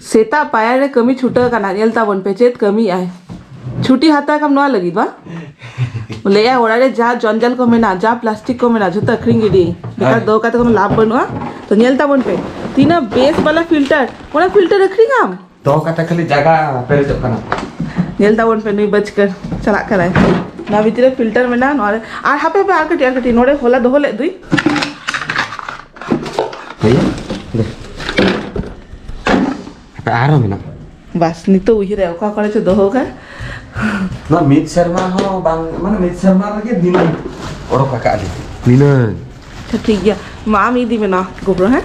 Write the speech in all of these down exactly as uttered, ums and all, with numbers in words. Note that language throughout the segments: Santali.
ᱥᱮᱛᱟᱜ ᱯᱟᱭᱟᱨ ᱨᱮ ᱠᱟᱹᱢᱤ ᱪᱷᱩᱴᱟᱹᱣ ᱠᱟᱱᱟ, ᱧᱮᱞ ᱛᱟᱵᱚᱱ ᱯᱮ ᱪᱮᱫ ᱠᱟᱹᱢᱤᱭᱮᱫ ᱟᱭ᱾ ᱪᱷᱩᱴᱤ ᱦᱟᱛᱟᱣ ᱠᱟᱢ ᱱᱚᱣᱟ ᱞᱟᱹᱜᱤᱫ ᱵᱟ? ᱞᱟᱹᱭᱟ ᱚᱲᱟᱜ ᱨᱮ ᱡᱟ ᱡᱚᱧᱡᱟᱞ ᱠᱚ ᱢᱮᱱᱟᱜᱼᱟ, ᱡᱟ ᱯᱞᱟᱥᱴᱤᱠ ᱠᱚ ᱢᱮᱱᱟᱜᱼᱟ, ᱡᱷᱚᱛᱚ ᱟᱹᱠᱷᱨᱤᱧ ᱜᱤᱰᱤ᱾ ᱵᱮᱠᱟᱨ ᱦᱮᱸ᱾ ᱫᱚᱦᱚ ᱠᱟᱛᱮ ᱠᱳᱱᱳ ᱞᱟᱵᱷ ᱵᱟᱹᱱᱩᱜᱼᱟ᱾ ᱛᱚ ᱧᱮᱞ ᱛᱟᱵᱚᱱ ᱯᱮ ᱛᱤᱱᱟᱹᱜ ᱵᱮᱥ ᱵᱟᱞᱟ ᱯᱷᱤᱞᱴᱟᱨ, ᱚᱱᱟ ᱯᱷᱤᱞᱴᱟᱨ ᱟᱹᱠᱷᱨᱤᱧ ᱟᱢ᱾ ᱫᱚᱦᱚ ᱠᱟᱛᱮ ᱠᱷᱟᱹᱞᱤ ᱡᱟᱭᱜᱟ ᱯᱮᱨᱮᱡᱚᱜ ᱠᱟᱱᱟ᱾ ᱧᱮᱞ ᱛᱟᱵᱚᱱ ᱯᱮ ᱱᱩᱭ ᱵᱟᱹᱪᱠᱟᱹ ᱪᱟᱞᱟᱜ ᱠᱟᱱᱟᱭ᱾ ᱱᱚᱣᱟ ᱵᱷᱤᱛᱤᱨ ᱨᱮ ᱯᱷᱤᱞᱴᱟᱨ ᱢᱮᱱᱟᱜᱼᱟ, ᱱᱚᱣᱟ ᱨᱮ ᱟᱨ ᱦᱟᱯᱮ ᱦᱟᱯᱮ ᱟᱨ ᱠᱟᱹᱴᱤᱡ ᱟᱨ ᱠᱟᱹᱴᱤᱡ ᱱᱚᱰᱮ ᱦᱚᱞᱟ ᱫᱚᱦᱚ ᱞᱮᱫ ᱫᱩᱧ᱾ ᱦᱮᱸ? ᱫᱮ᱾ ᱦᱟᱯᱮ ᱟᱨᱦᱚᱸ ᱢᱮᱱᱟᱜᱼᱟ᱾ ᱵᱟᱥ, ᱱᱤᱛᱚᱜ ᱩᱭᱦᱟᱹᱨ ᱚᱠᱟ ᱠᱚᱨᱮ ᱪᱚ ᱫᱚᱦᱚ ᱠᱟᱜ᱾ ᱱᱚᱣᱟ ᱢᱤᱫ ᱥᱮᱨᱢᱟ ᱦᱚᱸ ᱵᱟᱝ, ᱢᱟᱱᱮ ᱢᱤᱫ ᱥᱮᱨᱢᱟ ᱨᱮᱜᱮ ᱫᱤᱱᱟᱹᱢ ᱚᱰᱚᱠ ᱟᱠᱟᱫ ᱞᱤᱧ᱾ ᱫᱤᱱᱟᱹᱢ᱾ ᱟᱪᱪᱷᱟ, ᱴᱷᱤᱠ ᱜᱮᱭᱟ᱾ ᱢᱟ, ᱟᱢ ᱤᱫᱤ ᱢᱮ ᱱᱚᱣᱟ ᱜᱚᱵᱨᱚ, ᱦᱮᱸ?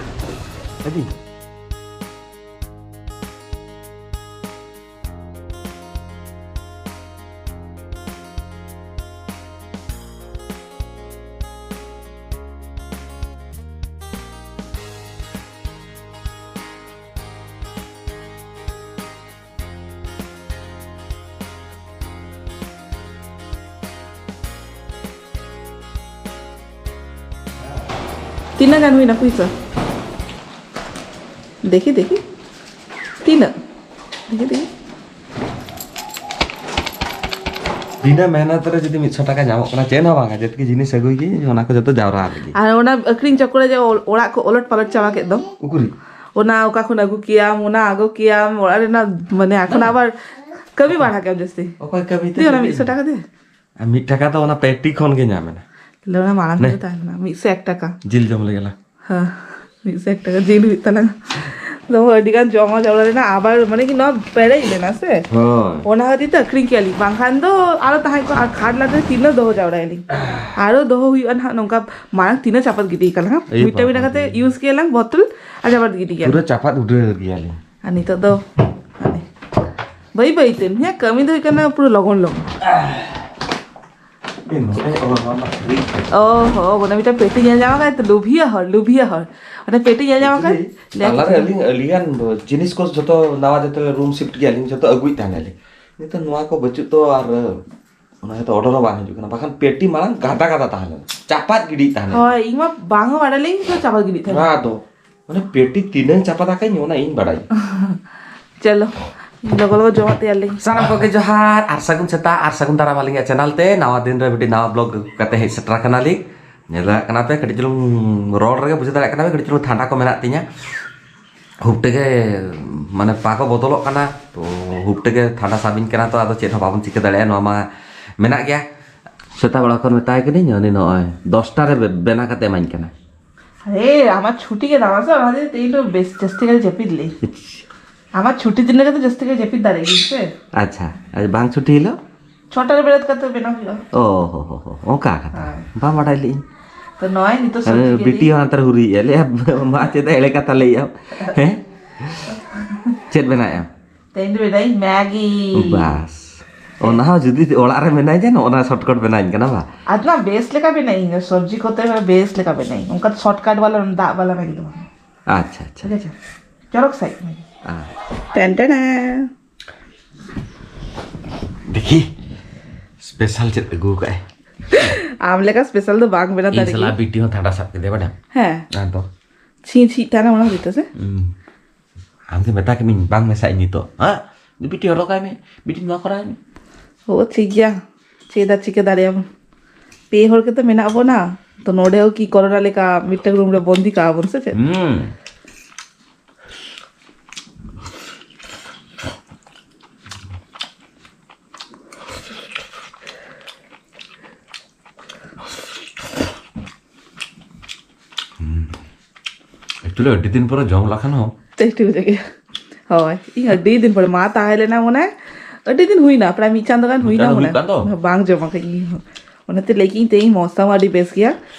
ᱟᱹᱰᱤ᱾ ᱛᱤᱱᱟᱹᱜ ᱜᱟᱱ ᱦᱩᱭᱱᱟ ᱯᱩᱭᱥᱟᱹ? ᱫᱮᱠᱷᱤ, ᱫᱮᱠᱷᱤ᱾ ᱛᱤᱱᱟᱹᱜ? ᱫᱮᱠᱷᱤ, ᱫᱮᱠᱷᱤ᱾ ᱵᱤᱱᱟᱹ ᱢᱮᱦᱱᱚᱛ ᱨᱮ ᱡᱩᱫᱤ ᱢᱤᱫᱥᱚ ᱴᱟᱠᱟ ᱧᱟᱢᱚᱜ ᱠᱟᱱᱟ, ᱪᱮᱫ ᱦᱚᱸ ᱵᱟᱝᱟ, ᱡᱮᱛᱠᱤ ᱡᱤᱱᱤᱥ ᱟᱹᱜᱩᱭ ᱜᱮ, ᱚᱱᱟ ᱠᱚ ᱡᱚᱛᱚ ᱡᱟᱣᱨᱟ ᱞᱟᱹᱜᱤᱫ᱾ ᱟᱨ ᱚᱱᱟ ᱟᱹᱠᱷᱨᱤᱧ ᱪᱚᱠᱠᱚᱨ ᱨᱮ ᱡᱮ ᱚᱲᱟᱜ ᱠᱚ ᱚᱞᱚᱴ ᱯᱟᱞᱚᱴ ᱪᱟᱵᱟ ᱠᱮᱫ ᱫᱚ᱾ ᱩᱠᱩᱨᱤᱡ? ᱚᱱᱟ ᱚᱠᱟ ᱠᱷᱚᱱ ᱟᱹᱜᱩ ᱠᱮᱭᱟᱢ, ᱚᱱᱟ ᱟᱹᱜᱩ ᱠᱮᱭᱟᱢ, ᱚᱲᱟᱜ ᱨᱮᱱᱟᱜ, ᱢᱟᱱᱮ, ᱮᱠᱷᱚᱱ ᱵᱟᱝ᱾ ᱟᱵᱟᱨ ᱠᱟᱹᱢᱤ ᱵᱟᱲᱟ ᱠᱮᱭᱟᱢ ᱡᱟᱹᱥᱛᱤ᱾ ᱚᱠᱚᱭ ᱠᱟᱹᱢᱤ ᱛᱮ ᱫᱤᱭᱮ ᱚᱱᱟ ᱠᱟᱹᱢᱤ? ᱢᱤᱫᱥᱚ ᱴᱟᱠᱟ ᱫᱮ᱾ ᱟᱨ ᱢᱤᱫ ᱴᱟᱠᱟ ᱫᱚ ᱚᱱᱟ ᱯᱮᱴᱤ ᱠᱷᱚᱱ ᱜᱮ ᱧᱟᱢ ᱮᱱᱟ᱾ ᱛᱟᱦᱞᱮ ᱚᱱᱟ ᱢᱟᱲᱟᱝ ᱱᱮ᱾ ᱨᱮ ᱛᱟᱦᱮᱸ ᱞᱮᱱᱟ, ᱢᱤᱫᱥᱚ ᱮᱠ ᱴᱟᱠᱟ᱾ ᱡᱤᱞ ᱡᱚᱢ ᱞᱟᱹᱜᱤᱫ ᱞᱟ᱾ ᱦᱮᱸ, ᱢᱤᱫᱥᱚ ᱮᱠ ᱴᱟᱠᱟ ᱡᱤᱞ ᱦᱩᱭᱩᱜ ᱛᱟᱞᱟᱝᱟ᱾ ᱫᱚᱢᱮ ᱟᱹᱰᱤ ᱜᱟᱱ ᱡᱚᱢ ᱦᱚᱸ ᱡᱚᱢ ᱞᱮᱱᱟ, ᱟᱵᱟᱨ ᱢᱟᱱᱮ ᱠᱤ ᱱᱚᱣᱟ ᱯᱮᱨᱮᱡ ᱞᱮᱱᱟ ᱥᱮ? ᱦᱳᱭ᱾ ᱚᱱᱟ ᱠᱷᱟᱹᱛᱤᱨ ᱛᱮ ᱟᱹᱠᱷᱨᱤᱧ ᱠᱮᱜᱼᱟ ᱞᱤᱧ, ᱵᱟᱝᱠᱷᱟᱱ ᱫᱚ ᱟᱨᱚ ᱛᱟᱦᱮᱸ ᱠᱚᱜᱼᱟ, ᱟᱨ ᱠᱷᱟᱴ ᱞᱟᱛᱟᱨ ᱨᱮ ᱛᱤᱱᱟᱹᱜ ᱫᱚᱦᱚ ᱡᱟᱣᱨᱟᱭᱟᱞᱤᱧ? ᱟᱨᱚ ᱫᱚᱦᱚ ᱦᱩᱭᱩᱜᱼᱟ ᱱᱟᱦᱟᱜ ᱱᱚᱝᱠᱟ, ᱢᱟᱲᱟᱝ ᱛᱤᱱᱟᱹᱜ ᱪᱟᱯᱟᱫ ᱜᱤᱰᱤ ᱠᱟᱱᱟ, ᱮᱭ ᱢᱤᱫᱴᱟᱝ ᱢᱤᱫᱴᱟᱝ ᱵᱟᱵᱟ ᱠᱟᱛᱮ ᱨᱮ᱾ ᱤᱭᱩᱡᱽ ᱠᱮᱜᱼᱟ ᱞᱟᱝ ᱵᱚᱛᱚᱞ ᱟᱨ ᱪᱟᱯᱟᱫ ᱜᱤᱰᱤ ᱠᱮᱜᱼᱟ᱾ ᱯᱩᱨᱟᱹ ᱪᱟᱯᱟᱫ ᱩᱰᱟᱹᱣ ᱜᱮᱭᱟᱞᱤᱧ᱾ ᱟᱨ ᱱᱤᱛᱚᱜ ᱫᱚ ᱦᱟᱱᱮ ᱵᱟᱹᱭ ᱵᱟᱹᱭ ᱛᱮ, ᱦᱮᱸ, ᱠᱟᱹᱢᱤ ᱫᱚ ᱦᱩᱭᱩᱜ ᱠᱟᱱᱟ ᱯᱩᱨᱟᱹ ᱞᱚᱜᱚᱱ ᱞᱚᱜᱚᱱ᱾ ᱮ, ᱱᱚᱰᱮ, ᱚ, ᱱᱚᱣᱟ ᱢᱟ ᱥᱟᱹᱨᱤ᱾ ᱚ ᱦᱚ, ᱚᱱᱟ ᱢᱤᱫᱴᱟᱝ ᱯᱮᱴᱤ ᱧᱮᱞ ᱧᱟᱢ ᱟᱠᱟᱫ, ᱞᱩᱵᱷᱤᱭᱟᱹ ᱦᱚᱲ, ᱞᱩᱵᱷᱤᱭᱟᱹ ᱦᱚᱲ᱾ ᱚᱱᱟ ᱯᱮᱴᱤ ᱧᱮᱞ ᱧᱟᱢ ᱟᱠᱟᱫ? ᱮᱠᱪᱩᱭᱮᱞᱤ, ᱞᱟᱹᱭᱟ ᱛᱟᱞᱟᱨᱮ ᱠᱤᱪᱷᱩ᱾ ᱟᱹᱞᱤᱧ ᱟᱹᱰᱤᱜᱟᱱ ᱡᱤᱱᱤᱥ ᱠᱚ ᱡᱚᱛᱚ ᱱᱟᱣᱟ, ᱡᱚᱛᱚ ᱨᱩᱢ ᱥᱤᱯᱴ ᱜᱮᱭᱟᱞᱤᱧ, ᱡᱚᱛᱚ ᱟᱹᱜᱩᱭᱮᱫ ᱛᱟᱦᱮᱱᱟᱞᱤᱧ᱾ ᱱᱤᱛᱚᱜ ᱱᱚᱣᱟ ᱠᱚ ᱵᱟᱹᱪᱩᱜ ᱫᱚ, ᱟᱨ ᱚᱱᱟ ᱜᱮᱛᱚ ᱚᱰᱟᱨ ᱦᱚᱸ ᱵᱟᱝ ᱦᱤᱡᱩᱜ ᱠᱟᱱᱟ, ᱵᱟᱠᱷᱟᱱ ᱯᱮᱴᱤ ᱢᱟᱲᱟᱝ ᱜᱟᱫᱟ ᱜᱟᱫᱟ ᱛᱟᱦᱮᱸ ᱞᱮᱱᱟ, ᱪᱟᱯᱟᱫ ᱜᱤᱰᱤᱭᱮᱫ ᱛᱟᱦᱮᱸ ᱞᱮᱱᱟ᱾ ᱦᱳᱭ, ᱤᱧ ᱢᱟ ᱵᱟᱝ ᱦᱚᱸ ᱵᱟᱲᱟᱭ ᱞᱤᱧ, ᱛᱚ ᱪᱟᱯᱟᱫ ᱜᱤᱰᱤᱭᱮᱫ ᱛᱟᱦᱮᱸ ᱞᱮᱱᱟ᱾ ᱱᱚᱣᱟ ᱫᱚ, ᱢᱟᱱᱮ, ᱯᱮᱴᱤ ᱛᱤᱱᱟᱹᱝ ᱪᱟᱯᱟᱫ ᱟᱠᱟᱫ ᱤᱧ, ᱚᱱᱟ ᱤᱧ ᱵᱟᱲᱟᱭᱟ᱾ ᱪᱚᱞᱚ, ᱞᱚᱜᱚ ᱞᱚᱜᱚ ᱡᱚᱢᱟᱜ ᱛᱮᱭᱟᱨ ᱞᱤᱧ᱾ ᱥᱟᱱᱟᱢ ᱠᱚᱜᱮ ᱡᱚᱦᱟᱨ ᱟᱨ ᱥᱟᱹᱜᱩᱱ ᱥᱮᱛᱟᱜ ᱟᱨ ᱥᱟᱹᱜᱩᱱ ᱫᱟᱨᱟᱢ ᱟᱹᱞᱤᱧᱟᱜ ᱪᱮᱱᱮᱞ ᱛᱮ᱾ ᱱᱟᱣᱟ ᱫᱤᱱ ᱨᱮ ᱢᱤᱫᱴᱤᱡ ᱱᱟᱣᱟ ᱵᱞᱚᱜ ᱟᱹᱜᱩ ᱠᱟᱛᱮ ᱦᱮᱡ ᱥᱮᱴᱮᱨ ᱟᱠᱟᱱᱟᱞᱤᱧ᱾ ᱧᱮᱞ ᱫᱟᱲᱮᱭᱟᱜ ᱠᱟᱱᱟ ᱯᱮ, ᱠᱟᱹᱴᱤᱡ ᱪᱩᱞᱩᱝ ᱨᱚᱲ ᱨᱮᱜᱮ ᱵᱩᱡᱷᱟᱹᱣ ᱫᱟᱲᱮᱭᱟᱜ ᱠᱟᱱᱟ ᱯᱮ, ᱠᱟᱹᱴᱤᱡ ᱪᱩᱞᱩᱝ ᱴᱷᱟᱱᱰᱟ ᱠᱚ ᱢᱮᱱᱟᱜ ᱛᱤᱧᱟ᱾ ᱦᱩᱯ ᱛᱮᱜᱮ ᱢᱟᱱᱮ ᱯᱟ ᱠᱚ ᱵᱚᱫᱚᱞᱚᱜ ᱠᱟᱱᱟ, ᱛᱚ ᱦᱩᱯ ᱛᱮᱜᱮ ᱴᱷᱟᱱᱰᱟ ᱥᱟᱵᱤᱧ ᱠᱟᱱᱟ, ᱛᱚ ᱟᱫᱚ ᱪᱮᱫ ᱦᱚᱸ ᱵᱟᱵᱚᱱ ᱪᱤᱠᱟᱹ ᱫᱟᱲᱮᱭᱟᱜᱼᱟ, ᱱᱚᱣᱟ ᱢᱟ ᱢᱮᱱᱟᱜ ᱜᱮᱭᱟ᱾ ᱥᱮᱛᱟᱜ ᱵᱮᱲᱟ ᱠᱷᱚᱱ ᱢᱮᱛᱟᱭ ᱠᱟᱹᱱᱟᱹᱧ, ᱩᱱᱤ ᱱᱚᱜᱼᱚᱭ ᱫᱚᱥᱴᱟ ᱨᱮ ᱵᱮ-, ᱵᱮᱱᱟᱣ ᱠᱟᱛᱮ ᱮᱢᱟᱹᱧ ᱠᱟᱱᱟ᱾ ᱟᱨᱮ, ᱟᱢᱟᱜ ᱪᱷᱩᱴᱤ ᱜᱮ ᱫᱟᱢᱟ ᱥᱮ, ᱚᱱᱟ ᱠᱷᱟᱹᱛᱤᱨ ᱛᱮᱦᱮᱧ ᱫᱚ ᱵᱮᱥ ᱡᱟᱹᱥᱛᱤ ᱠᱟᱭ ᱡᱟᱹᱯᱤᱫ ᱞᱮ᱾ ᱟᱢᱟᱜ ᱪᱷᱩᱴᱤ ᱫᱤᱱ ᱨᱮᱜᱮ ᱛᱚ ᱡᱟᱹᱥᱛᱤ ᱠᱟᱭ ᱡᱟᱹᱯᱤᱫ ᱫᱟᱲᱮᱭᱟᱜ ᱜᱮᱭᱟ ᱥᱮ᱾ ᱟᱪᱪᱷᱟ, ᱟᱨ ᱵᱟᱝ ᱪᱷᱩᱴᱤ ᱦᱤᱞᱳᱜ? ᱪᱷᱚᱴᱟ ᱨᱮ ᱵᱮᱨᱮᱫ ᱠᱟᱛᱮ ᱵᱮᱱᱟᱣ ᱦᱩᱭᱩᱜᱼᱟ᱾ ᱚ ᱦᱚ ᱦᱚ ᱦᱚ, ᱚᱱᱠᱟ ᱠᱟᱛᱷᱟ᱾ ᱦᱳᱭ᱾ ᱵᱟᱝ ᱵᱟᱰᱟᱭ ᱞᱤᱧ᱾ ᱛᱚ ᱱᱚᱜᱼᱚᱭ ᱱᱤᱛᱚᱜ ᱟᱨᱮ, ᱥᱚᱵᱽᱡᱤ ᱜᱮᱫ ᱵᱤᱴᱤ ᱦᱚᱸ ᱦᱟᱱᱛᱮ ᱨᱮ ᱦᱩᱨᱤᱭᱮᱫᱼᱟ, ᱞᱟᱹᱭᱟ, "ᱢᱟ ᱪᱮᱫ ᱮᱲᱮ ᱠᱟᱛᱷᱟ ᱞᱟᱹᱭᱮᱫᱼᱟ?" ᱦᱮᱸ? ᱪᱮᱫ ᱵᱮᱱᱟᱣᱮᱫᱼᱟ? ᱛᱮᱦᱮᱧ ᱫᱚ ᱵᱮᱱᱟᱣᱤᱧ ᱢᱮᱜᱤ᱾ ᱵᱟᱥ᱾ ᱚᱱᱟ ᱦᱚᱸ ᱡᱩᱫᱤ ᱚᱲᱟᱜ ᱨᱮ ᱢᱮᱱᱟᱭ ᱡᱮ, ᱱᱚᱜᱼᱚ ᱱᱟ ᱥᱚᱨᱴᱠᱟᱴ ᱵᱮᱱᱟᱣᱤᱧ ᱠᱟᱱᱟ, ᱵᱟ? ᱟᱫᱚ ᱱᱟ ᱵᱮᱥ ᱞᱮᱠᱟ ᱵᱮᱱᱟᱣᱤᱧ, ᱥᱚᱵᱽᱡᱤ ᱠᱚᱛᱮ ᱵᱮᱥ ᱞᱮᱠᱟ ᱵᱮᱱᱟᱣᱤᱧ, ᱚᱱᱠᱟ ᱥᱚᱨᱴᱠᱟᱴ ᱵᱟᱞᱟ, ᱫᱟᱜ ᱵᱟᱞᱟ ᱢᱮᱜᱤ ᱫᱚ ᱵᱟᱝ᱾ ᱟᱪᱪᱷᱟ, ᱟᱪᱪᱷᱟ᱾ ᱴᱷᱤᱠ ᱟᱪᱷᱮ, ᱪᱚᱨᱚᱠ ᱥᱟᱺᱦᱤᱡ ᱢᱮᱜᱤ᱾ ᱟᱨ ᱴᱮᱱ ᱴᱮᱱ᱾ ᱫᱮᱠᱷᱤ, ᱥᱯᱮᱥᱟᱞ ᱪᱮᱫ ᱟᱹᱜᱩ ᱠᱟᱜᱼᱟᱭ᱾ ᱟᱢ ᱞᱮᱠᱟ ᱥᱯᱮᱥᱟᱞ ᱫᱚ ᱵᱟᱝ ᱵᱮᱱᱟᱣ ᱤᱧ ᱫᱟᱲᱮ ᱥᱟᱞᱟᱜ ᱜᱮᱭᱟ᱾ ᱵᱤᱴᱤ ᱦᱚᱸ ᱴᱷᱟᱱᱰᱟ ᱥᱟᱵ ᱠᱮᱫᱮᱭᱟ, ᱵᱟᱰᱟᱭᱟᱢ? ᱦᱮᱸ᱾ ᱟᱫᱚ? ᱪᱷᱤᱸᱪ ᱪᱷᱤᱸᱪ ᱴᱟᱱᱟ ᱚᱱᱟ ᱦᱚᱛᱮᱡ ᱛᱮ ᱥᱮ? ᱦᱩᱸ᱾ ᱟᱢ ᱜᱮ ᱢᱮᱛᱟ ᱠᱮᱢᱤᱧ, ᱵᱟᱝ ᱢᱮᱥᱟᱜ ᱤᱧ ᱱᱤᱛᱚᱜ, ᱦᱮᱸ? ᱵᱤᱴᱤ ᱦᱚᱨᱚᱜᱟᱭ ᱢᱮ, ᱵᱤᱴᱤ ᱱᱚᱣᱟ ᱠᱚᱨᱟᱣ ᱢᱮ᱾ ᱳ, ᱴᱷᱤᱠ ᱜᱮᱭᱟ, ᱪᱮᱫ ᱟᱨ ᱪᱤᱠᱟᱹ ᱫᱟᱲᱮᱭᱟᱜᱼᱟ ᱵᱚᱱ? ᱯᱮ ᱦᱚᱲ ᱜᱮᱛᱚ ᱢᱮᱱᱟᱜ ᱵᱚᱱᱟ, ᱛᱚ ᱱᱚᱰᱮ ᱦᱚᱸ ᱠᱤ ᱠᱚᱨᱳᱱᱟ ᱞᱮᱠᱟ ᱢᱤᱫᱴᱟᱝ ᱨᱩᱢ ᱨᱮ ᱵᱚᱱᱫᱤ ᱠᱟᱜᱼᱟ ᱵᱚᱱ ᱥᱮ ᱪᱮᱫ? ᱦᱩᱸ᱾ ᱮᱠᱪᱩᱭᱮᱞᱤ ᱟᱹᱰᱤ ᱫᱤᱱ ᱯᱚᱨᱮ ᱡᱚᱢ ᱞᱮᱠᱷᱟᱱ ᱦᱚᱸ ᱴᱮᱥᱴᱤ ᱵᱩᱡᱷᱟᱹᱜ ᱜᱮᱭᱟ᱾ ᱦᱳᱭ, ᱤᱧ ᱟᱹᱰᱤ ᱫᱤᱱ ᱯᱚᱨᱮ ᱢᱟ ᱛᱟᱦᱮᱸ ᱞᱮᱱᱟ ᱢᱚᱱᱮ, ᱟᱹᱰᱤ ᱫᱤᱱ ᱦᱩᱭᱱᱟ, ᱯᱨᱟᱭ ᱢᱤᱫ ᱪᱟᱸᱫᱳ ᱜᱟᱱ ᱢᱤᱫ ᱦᱩᱭᱱᱟ ᱪᱟᱸᱫᱳ ᱢᱚᱱᱮ᱾ ᱦᱩᱭᱩᱜ ᱠᱟᱱ ᱫᱚ? ᱵᱟᱝ ᱡᱚᱢ ᱟᱠᱟᱫ ᱤᱧ᱾ ᱚᱱᱟᱛᱮ ᱞᱟᱹᱭ ᱠᱤᱧ ᱛᱮᱦᱮᱧ ᱢᱚᱥᱟᱢ ᱟᱹᱰᱤ ᱵᱮᱥ ᱜᱮᱭᱟ,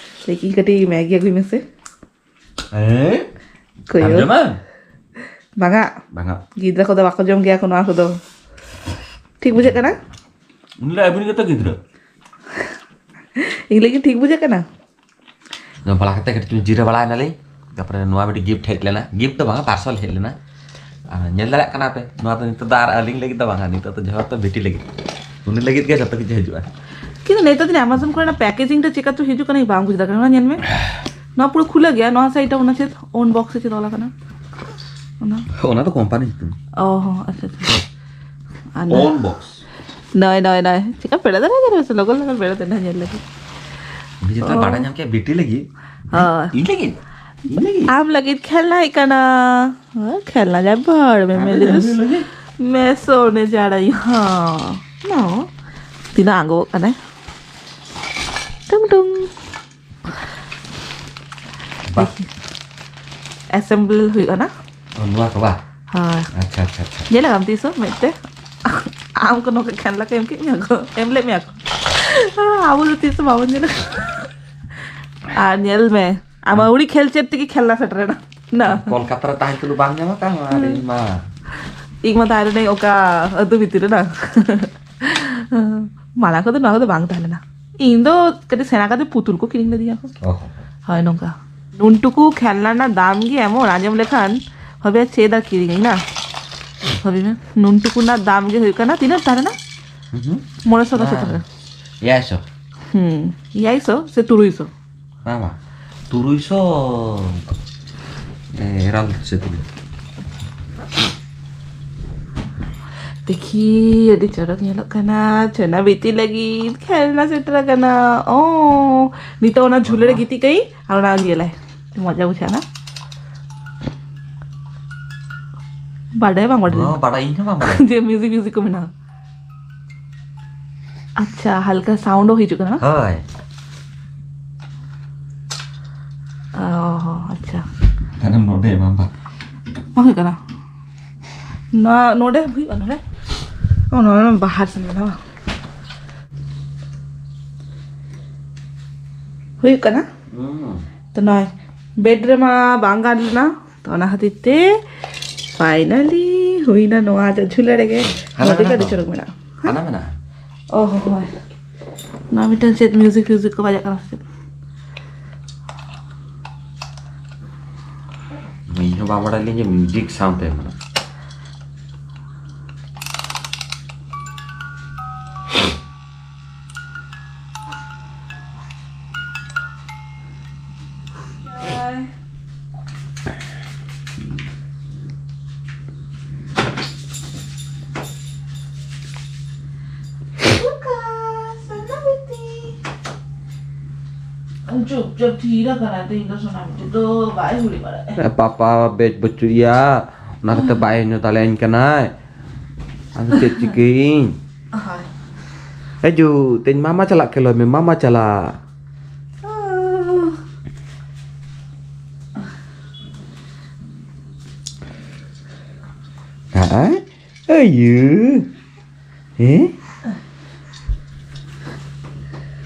ᱞᱟᱹᱭ ᱠᱤᱧ ᱠᱟᱹᱴᱤᱡ ᱢᱮᱜᱤ ᱟᱹᱜᱩᱭ ᱢᱮᱥᱮ᱾ ᱦᱮᱸ? ᱠᱚᱭᱚ᱾ ᱟᱢ ᱡᱚᱢᱟ? ᱵᱟᱝᱟ᱾ ᱵᱟᱝᱟ᱾ ᱜᱤᱫᱽᱨᱟᱹ ᱠᱚᱫᱚ ᱵᱟᱠᱚ ᱡᱚᱢ ᱜᱮᱭᱟ ᱠᱚ ᱱᱚᱣᱟ ᱠᱚᱫᱚ᱾ ᱴᱷᱤᱠ ᱵᱩᱡᱷᱟᱹᱜ ᱠᱟᱱᱟ? ᱩᱱᱤ ᱞᱟᱹᱭ ᱟᱹᱵᱤᱱ ᱜᱮᱛᱚ ᱜᱤᱫᱽᱨᱟᱹ᱾ ᱤᱧ ᱞᱟᱹᱭ ᱠᱤᱧ ᱴᱷᱤᱠ ᱵᱩᱡᱷᱟᱹᱜ ᱠᱟᱱᱟ? ᱡᱚᱢ ᱵᱟᱲᱟ ᱠᱟᱛᱮ ᱠᱟᱹᱴᱤᱡ ᱪᱩᱞᱩᱝ ᱡᱤᱨᱟᱹ ᱵᱟᱲᱟᱭ ᱱᱟᱞᱤᱧ᱾ ᱛᱟᱨᱯᱚᱨᱮ ᱱᱚᱣᱟ ᱢᱤᱫᱴᱤᱡ ᱜᱤᱯᱷᱴ ᱦᱮᱡ ᱞᱮᱱᱟ, ᱜᱤᱯᱷᱴ ᱫᱚ ᱵᱟᱝᱟ, ᱯᱟᱨᱥᱚᱞ ᱦᱮᱡ ᱞᱮᱱᱟ᱾ ᱟᱨ ᱧᱮᱞ ᱫᱟᱲᱮᱭᱟᱜ ᱠᱟᱱᱟ ᱯᱮ, ᱱᱚᱣᱟ ᱫᱚ ᱱᱤᱛᱚᱜ ᱫᱚ ᱟᱨ ᱟᱹᱞᱤᱧ ᱞᱟᱹᱜᱤᱫ ᱫᱚ ᱵᱟᱝᱟ, ᱱᱤᱛᱚᱜ ᱫᱚ ᱡᱷᱚᱛᱚ ᱵᱤᱴᱤ ᱞᱟᱹᱜᱤᱫ, ᱩᱱᱤ ᱞᱟᱹᱜᱤᱫ ᱜᱮ ᱡᱷᱚᱛᱚ ᱠᱤᱪᱷᱩ ᱦᱤᱡᱩᱜᱼᱟ᱾ ᱠᱤᱱᱛᱩ ᱱᱤᱛᱚᱜ ᱫᱤᱱ ᱟᱢᱟᱡᱚᱱ ᱠᱚᱨᱮᱱᱟᱜ ᱯᱮᱠᱮᱡᱤᱝ ᱴᱟ ᱪᱮᱠᱟ ᱪᱚ ᱦᱤᱡᱩᱜ ᱠᱟᱱᱟ, ᱤᱧ ᱵᱟᱝ ᱵᱩᱡᱽ ᱫᱟᱲᱮᱭᱟᱜ ᱠᱟᱱᱟ᱾ ᱱᱚᱣᱟ ᱧᱮᱞ ᱢᱮ, ᱱᱚᱣᱟ ᱯᱩᱨᱟᱹ ᱠᱷᱩᱞᱟᱹ ᱜᱮᱭᱟ, ᱱᱚᱣᱟ ᱥᱟᱭᱤᱰ ᱨᱮ ᱚᱱᱟ ᱪᱮᱫ ᱚᱱ ᱵᱚᱠᱥ ᱥᱮ ᱪᱮᱫ ᱚᱞ ᱟᱠᱟᱱᱟ? ᱚᱱᱟ? ᱚᱱᱟ ᱫᱚ ᱠᱳᱢᱯᱟᱱᱤ ᱧᱩᱛᱩᱢ᱾ ᱚ ᱦᱚᱸ, ᱟᱪᱪᱷᱟ, ᱟᱪᱪᱷᱟ᱾ ᱟᱨ ᱚᱱ ᱵᱚᱠᱥ᱾ ᱱᱚᱭ, ᱱᱚᱭ, ᱱᱚᱭ᱾ ᱪᱮᱠᱟ ᱯᱮᱲᱟ ᱫᱟᱨᱟ ᱫᱟᱨᱟ ᱥᱮ ᱞᱚᱜᱚᱱ ᱞᱚᱜᱚᱱ ᱯᱮᱲᱟ ᱫᱟᱨᱟ ᱧᱮᱞ ᱞᱟᱹᱜᱤᱫ᱾ ᱩᱱᱤ ᱡᱚᱛᱚ ᱚ᱾ ᱵᱟᱰᱟᱭ ᱧᱟᱢ ᱠᱮᱫ ᱵᱤᱴᱤ ᱞᱟᱹᱜᱤᱫ᱾ ᱦᱳᱭ᱾ ᱤᱧ ᱞᱟᱹᱜᱤᱫ? ᱤᱧ ᱞᱟᱹᱜᱤᱫ? ᱟᱢ ᱞᱟᱹᱜᱤᱫ ᱠᱷᱮᱞᱱᱟ ᱦᱮᱡ ᱠᱟᱱᱟ᱾ ᱦᱳᱭ, ᱠᱷᱮᱞᱱᱟ ᱡᱟᱭ ᱵᱚᱲ ᱢᱮ, ᱟᱢ ᱢᱮ ᱞᱟᱹᱜᱤᱫ ᱞᱤᱫᱩᱥ᱾ ᱫᱚ ᱞᱟᱹᱜᱤᱫ? ᱢᱮ ᱥᱳᱱᱮ ᱡᱟ ᱨᱟᱦᱤ ᱦᱚᱸ᱾ ᱱᱚ᱾ ᱛᱤᱱᱟᱹᱜ ᱟᱸᱜᱚᱵᱚᱜ ᱠᱟᱱᱟᱭ᱾ ᱴᱩᱝ ᱴᱩᱝ᱾ ᱵᱟ᱾ ᱮᱥᱮᱢᱵᱞ ᱦᱩᱭᱩᱜᱼᱟ ᱱᱟ? ᱚ, ᱱᱚᱣᱟ ᱠᱚ ᱵᱟ? ᱦᱳᱭ᱾ ᱟᱪᱪᱷᱟ, ᱟᱪᱪᱷᱟ, ᱟᱪᱪᱷᱟ᱾ ᱧᱮᱞ ᱟᱠᱟᱫᱟᱢ ᱛᱤᱥ ᱦᱚᱸ ᱢᱮᱫ ᱛᱮ? ᱟᱢ ᱠᱚ ᱱᱚᱝᱠᱟ ᱠᱷᱮᱞ ᱞᱮᱠᱟ ᱮᱢ ᱠᱮᱫ ᱢᱮᱭᱟ ᱠᱚ? ᱮᱢ ᱞᱮᱫ ᱢᱮᱭᱟ ᱠᱚ? ᱟᱵᱚ ᱫᱚ ᱛᱤᱥ ᱦᱚᱸ ᱵᱟᱵᱚᱱ ᱧᱮᱞ ᱟᱠᱟᱫᱟ᱾ ᱟᱨ ᱧᱮᱞ ᱢᱮ, ᱟᱢ ᱟᱹᱣᱲᱤ ᱠᱷᱮᱞ ᱪᱮᱫ ᱛᱮᱜᱮ ᱠᱷᱮᱞᱱᱟ ᱥᱮᱴᱮᱨᱮᱱᱟ᱾ ᱱᱟ᱾ ᱠᱳᱞᱠᱟᱛᱟ ᱨᱮ ᱛᱟᱦᱮᱸ ᱛᱩᱞᱩᱡ ᱵᱟᱝ ᱧᱟᱢ ᱟᱠᱟᱫ ᱢᱟ, ᱟᱨ ᱤᱧ ᱢᱟ᱾ ᱤᱧ ᱢᱟ ᱛᱟᱦᱮᱸ ᱞᱮᱱᱟᱹᱧ ᱚᱠᱟ ᱟᱹᱛᱩ ᱵᱷᱤᱛᱤᱨ ᱨᱮ ᱱᱟ᱾ ᱢᱟᱲᱟᱝ ᱠᱚᱫᱚ ᱱᱚᱣᱟ ᱠᱚᱫᱚ ᱵᱟᱝ ᱛᱟᱦᱮᱸ ᱞᱮᱱᱟ᱾ ᱤᱧ ᱫᱚ ᱠᱟᱹᱴᱤᱡ ᱥᱮᱬᱟ ᱠᱟᱛᱮ ᱯᱩᱛᱩᱞ ᱠᱚ ᱠᱤᱨᱤᱧ ᱞᱮᱫᱤᱧᱟ ᱠᱚ᱾ ᱚ ᱦᱚᱸ᱾ ᱦᱳᱭ, ᱱᱚᱝᱠᱟ᱾ ᱱᱩᱱᱴᱩᱠᱩ ᱠᱷᱮᱞᱱᱟ ᱨᱮᱱᱟᱜ ᱫᱟᱢ ᱜᱮ ᱮᱢᱚᱱ, ᱟᱸᱡᱚᱢ ᱞᱮᱠᱷᱟᱱ ᱵᱷᱟᱵᱮ ᱪᱮᱫ ᱟᱨ ᱠᱤᱨᱤᱧᱟᱹᱧ ᱱᱟ᱾ ᱵᱷᱟᱵᱤ ᱢᱮ, ᱱᱩᱱᱴᱩᱠᱩ ᱨᱮᱱᱟᱜ ᱫᱟᱢ ᱜᱮ ᱦᱩᱭᱩᱜ ᱠᱟᱱᱟ ᱛᱤᱱᱟᱹᱜ ᱛᱟᱦᱮᱸ ᱞᱮᱱᱟ? ᱦᱩᱸ ᱦᱩᱸ᱾ ᱢᱚᱬᱮ ᱥᱚ ᱠᱟᱪᱷᱟ ᱦᱮᱸ᱾ ᱛᱟᱦᱮᱸ ᱞᱮᱱᱟ᱾ ᱮᱭᱟᱭ ᱥᱚ᱾ ᱦᱩᱸ, ᱮᱭᱟᱭ ᱥᱚ ᱥᱮ ᱛᱩᱨᱩᱭ ᱥᱚ? ᱵᱟᱝ, ᱵᱟᱝ᱾ ᱛᱩᱨᱩᱭ ᱥᱚ, ᱮ, ᱨᱟᱞ ᱥᱮ ᱛᱩᱨᱩᱭ᱾ ᱫᱮᱠᱷᱤ, ᱟᱹᱰᱤ ᱪᱚᱨᱚᱠ ᱧᱮᱞᱚᱜ ᱠᱟᱱᱟ᱾ ᱪᱷᱳᱱᱟ ᱵᱤᱴᱤ ᱞᱟᱹᱜᱤᱫ ᱠᱷᱮᱞᱱᱟ ᱥᱮᱴᱮᱨ ᱟᱠᱟᱱᱟ᱾ ᱚ, ᱱᱤᱛᱚᱜ ᱚᱱᱟ ᱡᱷᱩᱞᱟᱹ ᱨᱮ ᱜᱤᱛᱤᱡ ᱠᱟᱹᱧ ᱟᱨ ᱚᱱᱟ ᱧᱮᱞᱟᱭ᱾ ᱢᱚᱡᱟ ᱵᱩᱡᱷᱟᱹᱜᱼᱟ ᱱᱟ᱾ ᱵᱟᱰᱟᱭ ᱵᱟᱝ ᱵᱟᱰᱟᱭ ᱦᱚᱸ ᱞᱤᱧ᱾ ᱵᱟᱰᱟᱭ, ᱤᱧ ᱦᱚᱸ ᱵᱟᱝ ᱵᱟᱰᱟᱭ᱾ ᱡᱮ ᱢᱤᱭᱩᱡᱤᱠ, ᱢᱤᱭᱩᱡᱤᱠ ᱠᱚ ᱢᱮᱱᱟᱜᱼᱟ᱾ ᱟᱪᱪᱷᱟ, ᱦᱟᱞᱠᱟ ᱥᱟᱣᱩᱱᱰ ᱦᱚᱸ ᱦᱤᱡᱩᱜ ᱠᱟᱱᱟ᱾ ᱦᱳᱭ᱾ ᱚ ᱦᱚᱸ, ᱟᱪᱪᱷᱟ᱾ ᱛᱟᱦᱞᱮ ᱱᱚᱰᱮ ᱮᱢᱟᱢ ᱵᱟ᱾ ᱵᱟᱝ ᱦᱩᱭᱩᱜ ᱠᱟᱱᱟ᱾ ᱱᱚᱣᱟ ᱱᱚᱰᱮ ᱦᱩᱭᱩᱜᱼᱟ, ᱱᱚᱰᱮ? ᱚ, ᱱᱚᱰᱮ ᱵᱟᱦᱟᱨ ᱥᱮᱱ ᱠᱟᱱᱟ ᱵᱟᱝ? ᱦᱩᱭᱩᱜ ᱠᱟᱱᱟ? ᱦᱩᱸ᱾ ᱛᱚ ᱱᱚᱜᱼᱚᱭ ᱵᱮᱰ ᱨᱮᱢᱟ ᱵᱟᱝ ᱜᱟᱱ ᱞᱮᱱᱟ, ᱛᱚ ᱚᱱᱟ ᱠᱷᱟᱹᱛᱤᱨ ᱛᱮ ᱯᱷᱟᱭᱱᱟᱞᱤ ᱦᱩᱭᱱᱟ ᱱᱚᱣᱟ ᱡᱷᱩᱞᱟᱹ ᱨᱮᱜᱮ᱾ ᱦᱟᱱᱟ ᱱᱚᱰᱮ ᱜᱮ ᱢᱮᱱᱟᱜ ᱟᱹᱰᱤ ᱫᱚ᱾ ᱪᱚᱨᱚᱠ ᱢᱮᱱᱟᱜᱼᱟ᱾ ᱦᱟᱱᱟ ᱢᱮᱱᱟᱜᱼᱟ᱾ ᱚ ᱦᱚ, ᱦᱳᱭ᱾ ᱱᱚᱣᱟ ᱢᱤᱫᱴᱟᱝ ᱪᱮᱫ ᱢᱤᱭᱩᱡᱤᱠ, ᱢᱤᱭᱩᱡᱤᱠ ᱠᱚ ᱵᱟᱡᱟᱜ ᱠᱟᱱᱟ ᱥᱮ ᱪᱮᱫ? ᱤᱧ ᱦᱚᱸ ᱵᱟᱝ ᱵᱟᱰᱟᱭ ᱞᱤᱧ ᱡᱮ ᱢᱤᱭᱩᱡᱤᱠ ᱥᱟᱶᱛᱮ ᱢᱮᱱᱟᱜᱼᱟ᱾ ᱪᱩᱯᱪᱟᱯ ᱛᱷᱤᱨ ᱟᱠᱟᱱᱟᱭ, ᱛᱮᱦᱮᱧ ᱫᱚ ᱥᱚᱱᱟ ᱵᱤᱴᱤ ᱫᱚ ᱵᱟᱭ ᱦᱩᱲᱤ ᱵᱟᱲᱟᱭᱟ᱾ ᱮ, ᱯᱟᱯᱟ ᱵᱮᱥ ᱵᱟᱹᱪᱩᱜ ᱭᱟ, ᱚᱱᱟ ᱠᱟᱛᱮ ᱵᱟᱭ ᱧᱩ ᱫᱟᱲᱮᱭᱟᱹᱧ ᱠᱟᱱᱟᱭ᱾ ᱟᱫᱚ ᱪᱮᱫ ᱪᱤᱠᱟᱹᱭᱤᱧ? ᱦᱳᱭ᱾ ᱦᱤᱡᱩᱜ, ᱛᱮᱦᱮᱧ ᱢᱟᱢᱟ ᱪᱟᱞᱟᱜ ᱠᱷᱮᱞᱳ ᱢᱮ, ᱢᱟᱢᱟ ᱪᱟᱞᱟᱜ᱾ ᱦᱮᱸ? ᱟᱭᱩ᱾ ᱦᱮᱸ?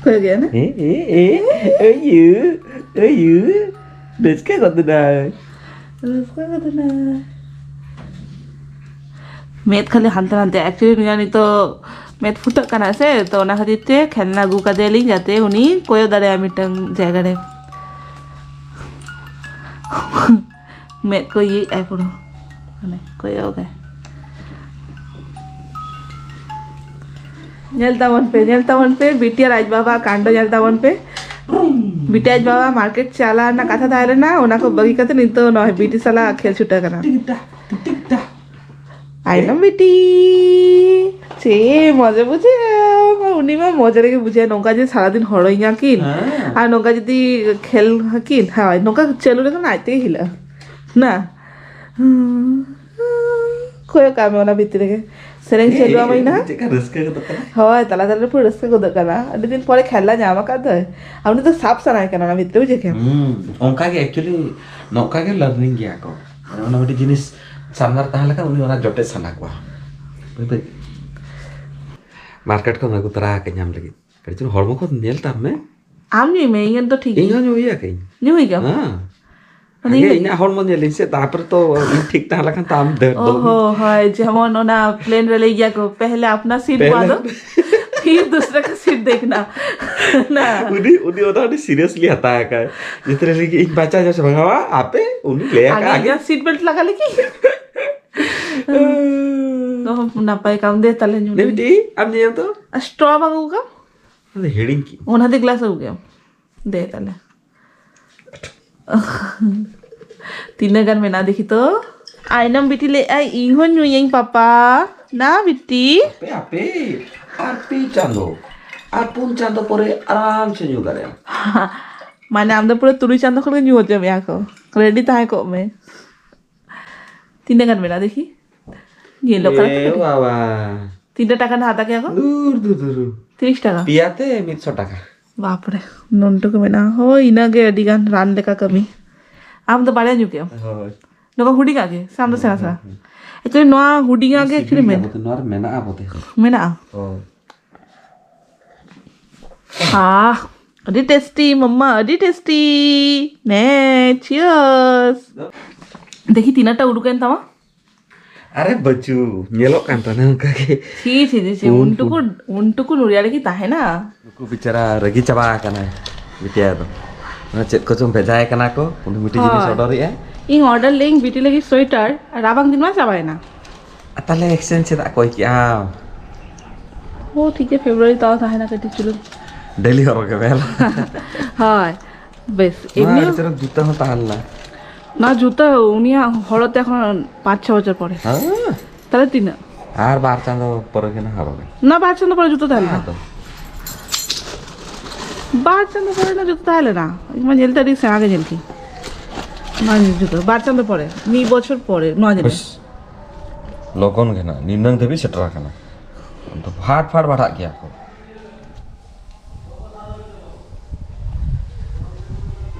ᱚᱠᱚᱭ ᱜᱮ ᱚᱱᱟ? ᱦᱮᱸ, ᱦᱮᱸ, ᱦᱮᱸ, ᱟᱭᱩ, ᱟᱭᱩ᱾ ᱨᱟᱹᱥᱠᱟᱹ ᱜᱚᱫ ᱮᱱᱟᱭ᱾ ᱨᱟᱹᱥᱠᱟᱹ ᱜᱚᱫ ᱮᱱᱟᱭ᱾ ᱢᱮᱫ ᱠᱷᱟᱹᱞᱤ ᱦᱟᱱᱛᱮ ᱱᱟᱱᱛᱮ᱾ Actually ᱱᱩᱭᱟᱜ ᱱᱤᱛᱚᱜ ᱢᱮᱫ ᱯᱷᱩᱴᱟᱹᱜ ᱠᱟᱱᱟ ᱥᱮ, ᱛᱚ ᱚᱱᱟ ᱠᱷᱟᱹᱛᱤᱨ ᱛᱮ ᱠᱷᱮᱞᱱᱟ ᱟᱹᱜᱩ ᱠᱟᱫᱮᱭᱟᱞᱤᱧ ᱡᱟᱛᱮ ᱩᱱᱤ ᱠᱚᱭᱚᱜ ᱫᱟᱲᱮᱭᱟᱜᱼᱟ ᱢᱤᱫᱴᱟᱝ ᱡᱟᱭᱜᱟ ᱨᱮ᱾ ᱢᱮᱫ ᱠᱚ ᱤᱭᱟᱹᱭᱮᱫᱼᱟᱭ ᱯᱩᱨᱟᱹ, ᱢᱟᱱᱮ ᱠᱚᱭᱚᱜᱟᱭ᱾ ᱧᱮᱞ ᱛᱟᱵᱚᱱ ᱯᱮ, ᱧᱮᱞ ᱛᱟᱵᱚᱱ ᱯᱮ, ᱵᱤᱴᱤ ᱟᱨ ᱟᱡ ᱵᱟᱵᱟ ᱠᱟᱱᱰ ᱧᱮᱞ ᱛᱟᱵᱚᱱ ᱯᱮ᱾ ᱵᱤᱴᱤ ᱟᱡ ᱵᱟᱵᱟ ᱢᱟᱨᱠᱮᱴ ᱪᱟᱞᱟᱣ ᱨᱮᱱᱟᱜ ᱠᱟᱛᱷᱟ ᱛᱟᱦᱮᱸ ᱞᱮᱱᱟ, ᱚᱱᱟ ᱠᱚ ᱵᱟᱹᱜᱤ ᱠᱟᱛᱮ ᱱᱤᱛᱚᱜ ᱱᱚᱜᱼᱚᱭ ᱵᱤᱴᱤ ᱥᱟᱞᱟᱜ ᱠᱷᱮᱞ ᱪᱷᱩᱴᱟᱹᱣ ᱠᱟᱱᱟ᱾ ᱟᱭᱱᱚᱢ ᱵᱤᱴᱤ, ᱪᱮᱫ ᱢᱚᱡᱟ ᱵᱩᱡᱷᱟᱹᱜᱼᱟ᱾ ᱩᱱᱤ ᱢᱟ ᱢᱚᱡᱟ ᱨᱮᱜᱮ ᱵᱩᱡᱷᱟᱹᱜᱼᱟ, ᱱᱚᱝᱠᱟ ᱡᱩᱫᱤ ᱥᱟᱨᱟᱫᱤᱱ ᱦᱚᱲᱚᱭ ᱧᱟᱢ ᱠᱤᱱ᱾ ᱦᱮᱸ᱾ ᱟᱨ ᱱᱚᱝᱠᱟ ᱡᱩᱫᱤ ᱠᱷᱮᱞ ᱟᱹᱠᱤᱱ, ᱦᱳᱭ, ᱱᱚᱝᱠᱟ ᱪᱟᱹᱞᱩ ᱞᱮᱠᱷᱟᱱ ᱟᱡ ᱛᱮᱜᱮ ᱦᱤᱞᱟᱹᱜᱼᱟ᱾ ᱱᱟ᱾ ᱠᱚᱭᱚᱜ ᱠᱟᱜ ᱢᱮ ᱚᱱᱟ ᱵᱷᱤᱛᱨᱤ ᱨᱮᱜᱮ᱾ ᱥᱮᱨᱮᱧ ᱪᱟᱹᱞᱩ ᱟᱢᱟᱹᱧ ᱱᱟᱦᱟᱜ᱾ ᱪᱮᱫᱠᱟ ᱨᱟᱹᱥᱠᱟᱹ ᱜᱚᱫᱚᱜ ᱠᱟᱱᱟ᱾ ᱦᱳᱭ, ᱛᱟᱞᱟ ᱛᱟᱞᱟ ᱨᱮ ᱯᱩᱨᱟᱹ ᱨᱟᱹᱥᱠᱟᱹ ᱜᱚᱫᱚᱜ ᱠᱟᱱᱟ᱾ ᱟᱹᱰᱤ ᱫᱤᱱ ᱯᱚᱨᱮ ᱠᱷᱮᱞᱟ ᱧᱟᱢ ᱟᱠᱟᱫ ᱫᱚᱭ᱾ ᱟᱨ ᱩᱱᱤ ᱫᱚ ᱥᱟᱵ ᱥᱟᱱᱟᱭᱮ ᱠᱟᱱᱟ ᱚᱱᱟ ᱵᱷᱤᱛᱨᱤ, ᱵᱩᱡᱷᱟᱹᱣ ᱠᱮᱜᱼᱟᱢ? ᱦᱩᱸ, ᱚᱱᱠᱟ ᱜᱮ actually ᱱᱚᱝᱠᱟ ᱜᱮ learning ᱜᱮᱭᱟ ᱠᱚ᱾ ᱢᱟᱱᱮ ᱚᱱᱟ ᱢᱤᱫᱴᱤᱡ ᱡᱤᱱᱤᱥ ᱥᱟᱢᱱᱟ ᱨᱮ ᱛᱟᱦᱮᱸ ᱞᱮᱠᱷᱟᱱ ᱩᱱᱤ ᱚᱱᱟ ᱡᱚᱴᱮᱫ ᱥᱟᱱᱟ ᱠᱚᱣᱟ᱾ ᱵᱩᱡᱽ ᱯᱮ? ᱢᱟᱨᱠᱮᱴ ᱠᱷᱚᱱ ᱟᱹᱜᱩ ᱛᱚᱨᱟ ᱟᱠᱟᱫ ᱧᱟᱢ ᱞᱟᱹᱜᱤᱫ᱾ ᱠᱟᱹᱴᱤᱡ ᱪᱩᱞᱩᱝ ᱦᱚᱲᱢᱚ ᱠᱚ ᱧᱮᱞ ᱛᱟᱢ ᱢᱮ᱾ ᱟᱢ ᱧᱩᱭ ᱢᱮ, ᱤᱧᱟᱹᱜ ᱫᱚ ᱴᱷᱤᱠ ᱤᱧ ᱜᱮᱭᱟ᱾ ᱦᱚᱸ ᱧᱩᱭ ᱟᱠᱟᱹᱧ᱾ ᱧᱩᱭ ᱜᱮᱭᱟᱢ? ᱦᱮᱸ᱾ ᱟᱫᱚ ᱟᱜᱮ ᱤᱧ ᱫᱚ ᱤᱧᱟᱹᱜ ᱦᱚᱲᱢᱚ ᱧᱮᱞ ᱤᱧ ᱥᱮ, ᱛᱟᱨᱯᱚᱨᱮ ᱛᱚ ᱤᱧ ᱴᱷᱤᱠ ᱛᱟᱦᱮᱸ ᱞᱮᱠᱷᱟᱱ ᱛᱚ ᱟᱢ ᱫᱟᱹᱲ ᱚ ᱫᱚ᱾ ᱦᱚ, ᱦᱳᱭ, ᱡᱮᱢᱚᱱ ᱚᱱᱟ plane ᱨᱮ ᱞᱟᱹᱭ ᱜᱮᱭᱟ ᱠᱚ, "ᱯᱮᱦᱞᱮ ᱟᱯᱱᱟ seat ᱯᱮᱦᱞᱮ ᱵᱟᱸᱫᱷᱚ, ᱯᱷᱤᱨ ᱫᱩᱥᱨᱟ ᱠᱟ seat ᱫᱮᱠᱷᱱᱟ", ᱱᱟ? ᱩᱱᱤ, ᱩᱱᱤ ᱚᱱᱟ ᱟᱹᱰᱤ seriously ᱦᱟᱛᱟᱣ ᱟᱠᱟᱫ᱾ ᱡᱮᱛᱮ ᱨᱮ ᱞᱟᱹᱭ ᱠᱮᱫ, "ᱤᱧ ᱵᱟᱧᱪᱟᱣ ᱧᱟᱢ ᱥᱮ ᱵᱟᱝ?" ᱵᱟᱵᱟ, ᱟᱯᱮ, ᱩᱱᱤ ᱞᱟᱹᱭ ᱟᱠᱟᱫ ᱟᱜᱮ ᱟᱜᱮ᱾ ᱤᱧᱟᱹᱜ seat belt ᱞᱟᱜᱟ ᱞᱟᱹᱜᱤᱫ᱾ ᱚ, ᱱᱟᱯᱟᱭ ᱠᱟᱢ ᱫᱮ, ᱛᱟᱦᱞᱮ ᱧᱩ ᱞᱟᱹᱭ ᱞᱮ᱾ ᱢᱤᱫᱴᱤᱡ, ᱟᱢ ᱧᱮᱞ ᱛᱚ᱾ ᱟᱨ straw ᱵᱟᱝ ᱟᱹᱜᱩ ᱠᱟᱢ? ᱚᱱᱟ ᱫᱚ ᱦᱤᱲᱤᱧ ᱠᱮᱫ᱾ ᱚᱱᱟ ᱫᱮ glass ᱟᱹᱜᱩ ᱠᱮᱫ ᱟᱢ᱾ ᱫᱮ ᱛᱟᱦᱞᱮ᱾ ᱛᱤᱱᱟᱹᱜ ᱜᱟᱱ ᱢᱮᱱᱟᱜᱼᱟ ᱫᱮᱠᱷᱤ ᱛᱚ? ᱟᱭᱱᱚᱢ ᱵᱤᱴᱤ ᱞᱟᱹᱭᱮᱫᱼᱟᱭ, "ᱤᱧ ᱦᱚᱸ ᱧᱩᱭᱟᱹᱧ ᱯᱟᱯᱟ᱾ ᱱᱟ ᱵᱤᱴᱤ?" ᱟᱯᱮ, ᱟᱯᱮ, ᱟᱨ ᱯᱮ ᱪᱟᱸᱫᱚ, ᱟᱨ ᱯᱩᱱ ᱪᱟᱸᱫᱚ ᱯᱚᱨᱮ ᱟᱨᱟᱢ ᱥᱮ ᱧᱩ ᱫᱟᱲᱮᱭᱟᱜᱼᱟ᱾ ᱢᱟᱱᱮ ᱟᱢ ᱫᱚ ᱯᱩᱨᱟᱹ ᱛᱩᱨᱩᱭ ᱪᱟᱸᱫᱚ ᱠᱷᱚᱱ ᱜᱮ ᱧᱩ ᱦᱚᱪᱚ ᱢᱮᱭᱟ ᱠᱚ᱾ ᱨᱮᱰᱤ ᱛᱟᱦᱮᱸ ᱠᱚᱜ ᱢᱮ᱾ ᱛᱤᱱᱟᱹᱜ ᱜᱟᱱ ᱢᱮᱱᱟᱜᱼᱟ ᱫᱮᱠᱷᱤ? ᱧᱮᱞᱚᱜ ᱠᱟᱱᱟ ᱛᱚ ᱮ ᱠᱟᱹᱴᱤᱡ? ᱵᱟᱵᱟ᱾ ᱛᱤᱱᱟᱹᱜ ᱴᱟᱠᱟ ᱨᱮᱱᱟᱜ ᱦᱟᱛᱟᱣ ᱠᱮᱭᱟ ᱠᱚ? ᱫᱩᱨ, ᱫᱩᱨ, ᱫᱩᱨ, ᱫᱩᱨ᱾ ᱛᱤᱨᱤᱥ ᱴᱟᱠᱟ? ᱯᱮᱭᱟ ᱛᱮ ᱢᱤᱫᱥᱚ ᱴᱟᱠᱟ᱾ ᱵᱟᱯᱨᱮ, ᱱᱚᱱᱴᱩᱠᱩ ᱢᱮᱱᱟᱜᱼᱟ᱾ ᱦᱳᱭ, ᱤᱱᱟᱹᱜᱮ ᱟᱹᱰᱤ ᱜᱟᱱ ᱨᱟᱱ ᱞᱮᱠᱟ ᱠᱟᱹᱢᱤ᱾ ᱟᱢ ᱫᱚ ᱵᱟᱨᱭᱟ ᱧᱩ ᱠᱮᱜ ᱟᱢ? ᱦᱳᱭ᱾ ᱱᱚᱝᱠᱟ ᱦᱩᱰᱤᱧᱟᱜ ᱜᱮ ᱥᱮ ᱟᱢ ᱫᱚ ᱥᱮᱬᱟ ᱥᱮᱬᱟ? ᱦᱩᱸ, ᱦᱩᱸ᱾ Actually ᱱᱚᱣᱟ ᱦᱩᱰᱤᱧᱟᱜ ᱜᱮ ᱥᱤᱵᱤᱞ actually ᱜᱮᱭᱟ ᱢᱮᱱ-, ᱵᱚᱛᱮ, ᱱᱚᱣᱟ ᱨᱮ ᱢᱮᱱᱟᱜᱼᱟ ᱵᱚᱛᱮ᱾ ᱢᱮᱱᱟᱜᱼᱟ? ᱦᱳᱭ᱾ ᱟᱦ, ᱟᱹᱰᱤ ᱴᱮᱥᱴᱤ ᱢᱟᱢᱟ, ᱟᱹᱰᱤ ᱴᱮᱥᱴᱤ᱾ ᱱᱮ, cheers᱾ ᱫᱮᱠᱷᱤ ᱛᱤᱱᱟᱹᱜ ᱴᱟ ᱩᱰᱩᱠᱮᱱ ᱛᱟᱢᱟ᱾ ᱟᱨᱮ ᱵᱟᱹᱪᱩ, ᱧᱮᱞᱚᱜ ᱠᱟᱱ ᱛᱟᱦᱮᱱᱟ ᱚᱱᱠᱟ ᱜᱮ᱾ ᱪᱷᱤ, ᱪᱷᱤ, ᱪᱷᱤ, ᱪᱷᱤ, ᱯᱩᱱ, ᱩᱱᱴᱩᱠᱩ, ᱯᱩᱱ᱾ ᱩᱱᱴᱩᱠᱩ ᱱᱩᱲᱤᱭᱟ ᱨᱮᱜᱮ ᱛᱟᱦᱮᱱᱟ᱾ ᱱᱩᱠᱩ ᱵᱮᱪᱟᱨᱟ ᱨᱟᱹᱜᱤ ᱪᱟᱵᱟ ᱟᱠᱟᱱᱟᱭ ᱵᱤᱴᱤᱭᱟ ᱫᱚ᱾ ᱚᱱᱟ ᱪᱮᱫ ᱠᱚᱪᱚᱝ ᱵᱷᱮᱡᱟᱭ ᱠᱟᱱᱟ ᱠᱚ, ᱩᱱᱤ ᱢᱤᱫᱴᱤᱡ ᱡᱤᱱᱤᱥ ᱦᱳᱭ᱾ Order ᱮᱜᱼᱟᱭ᱾ ᱤᱧ order ᱞᱮᱜ ᱤᱧ ᱵᱤᱴᱤ ᱞᱟᱹᱜᱤᱫ ᱥᱳᱭᱮᱴᱟᱨ, ᱨᱟᱵᱟᱝ ᱫᱤᱱ ᱢᱟ ᱪᱟᱵᱟᱭᱮᱱᱟ᱾ ᱟᱨ ᱛᱟᱦᱞᱮ exchange ᱪᱮᱫᱟᱜ ᱠᱚᱭ ᱠᱮᱜᱼᱟ? ᱳ, ᱴᱷᱤᱠ ᱜᱮᱭᱟ, February ᱛᱟᱣ ᱛᱟᱦᱮᱱᱟ ᱠᱟᱹᱴᱤᱡ ᱪᱩᱞᱩᱝ᱾ Daily ᱦᱚᱨᱚᱜ ᱜᱮ ᱵᱮᱞ᱾ ᱦᱳᱭ, ᱵᱮᱥ, ᱱᱚᱣᱟ ᱮᱢᱱᱤ ᱟᱹᱰᱤ ᱪᱚᱨᱚᱠ ᱡᱩᱛᱟᱹ ᱦᱚᱸ ᱛᱟᱦᱮᱸ ᱞᱮᱱᱟ᱾ ᱱᱚᱣᱟ ᱡᱩᱛᱟᱹ ᱩᱱᱤᱭᱟᱜ ᱦᱚᱨᱚᱜ ᱛᱮ ᱮᱠᱷᱚᱱ ᱯᱟᱸᱪ ᱪᱷᱚ ᱵᱚᱪᱷᱚᱨ ᱯᱚᱨᱮ᱾ ᱦᱮᱸ? ᱛᱟᱦᱞᱮ ᱛᱤᱱᱟᱹᱜ? ᱟᱨ ᱵᱟᱨ ᱪᱟᱸᱫᱚ ᱯᱚᱨᱮ ᱜᱮ ᱱᱟᱜ ᱦᱚᱨᱚᱜᱟ᱾ ᱱᱚᱣᱟ ᱵᱟᱨ ᱪᱟᱸᱫᱚ ᱯᱚᱨᱮ ᱡᱩᱛᱟᱹ ᱛᱟᱦᱮᱸ ᱞᱮᱱᱟ? ᱟᱫᱚ᱾ ᱵᱟᱨ ᱪᱟᱸᱫᱚ ᱯᱚᱨᱮ ᱱᱚᱣᱟ ᱡᱩᱛᱟᱹ ᱛᱟᱦᱮᱸ ᱞᱮᱱᱟ? ᱤᱧ ᱢᱟ ᱧᱮᱞᱛᱮ ᱟᱹᱰᱤ ᱥᱮᱬᱟ ᱜᱮ ᱧᱮᱞ ᱠᱤᱧ᱾ ᱱᱚᱣᱟ ᱡᱩᱛᱟᱹ ᱵᱟᱨ ᱪᱟᱸᱫᱚ ᱯᱚᱨᱮ, ᱢᱤᱫ ᱵᱚᱪᱷᱚᱨ ᱯᱚᱨᱮ ᱱᱚᱣᱟ ᱡᱤᱱᱤᱥ᱾ ᱵᱮᱥ᱾ ᱞᱚᱜᱚᱱ ᱜᱮ ᱱᱟᱜ ᱱᱤᱱᱟᱹᱝ ᱫᱷᱟᱹᱵᱤᱡ ᱥᱮᱴᱮᱨ ᱟᱠᱟᱱᱟ᱾ ᱟᱫᱚ ᱯᱷᱟᱴ ᱯᱷᱟᱴ ᱵᱟᱲᱦᱟᱜ ᱜᱮᱭᱟ ᱠᱚ᱾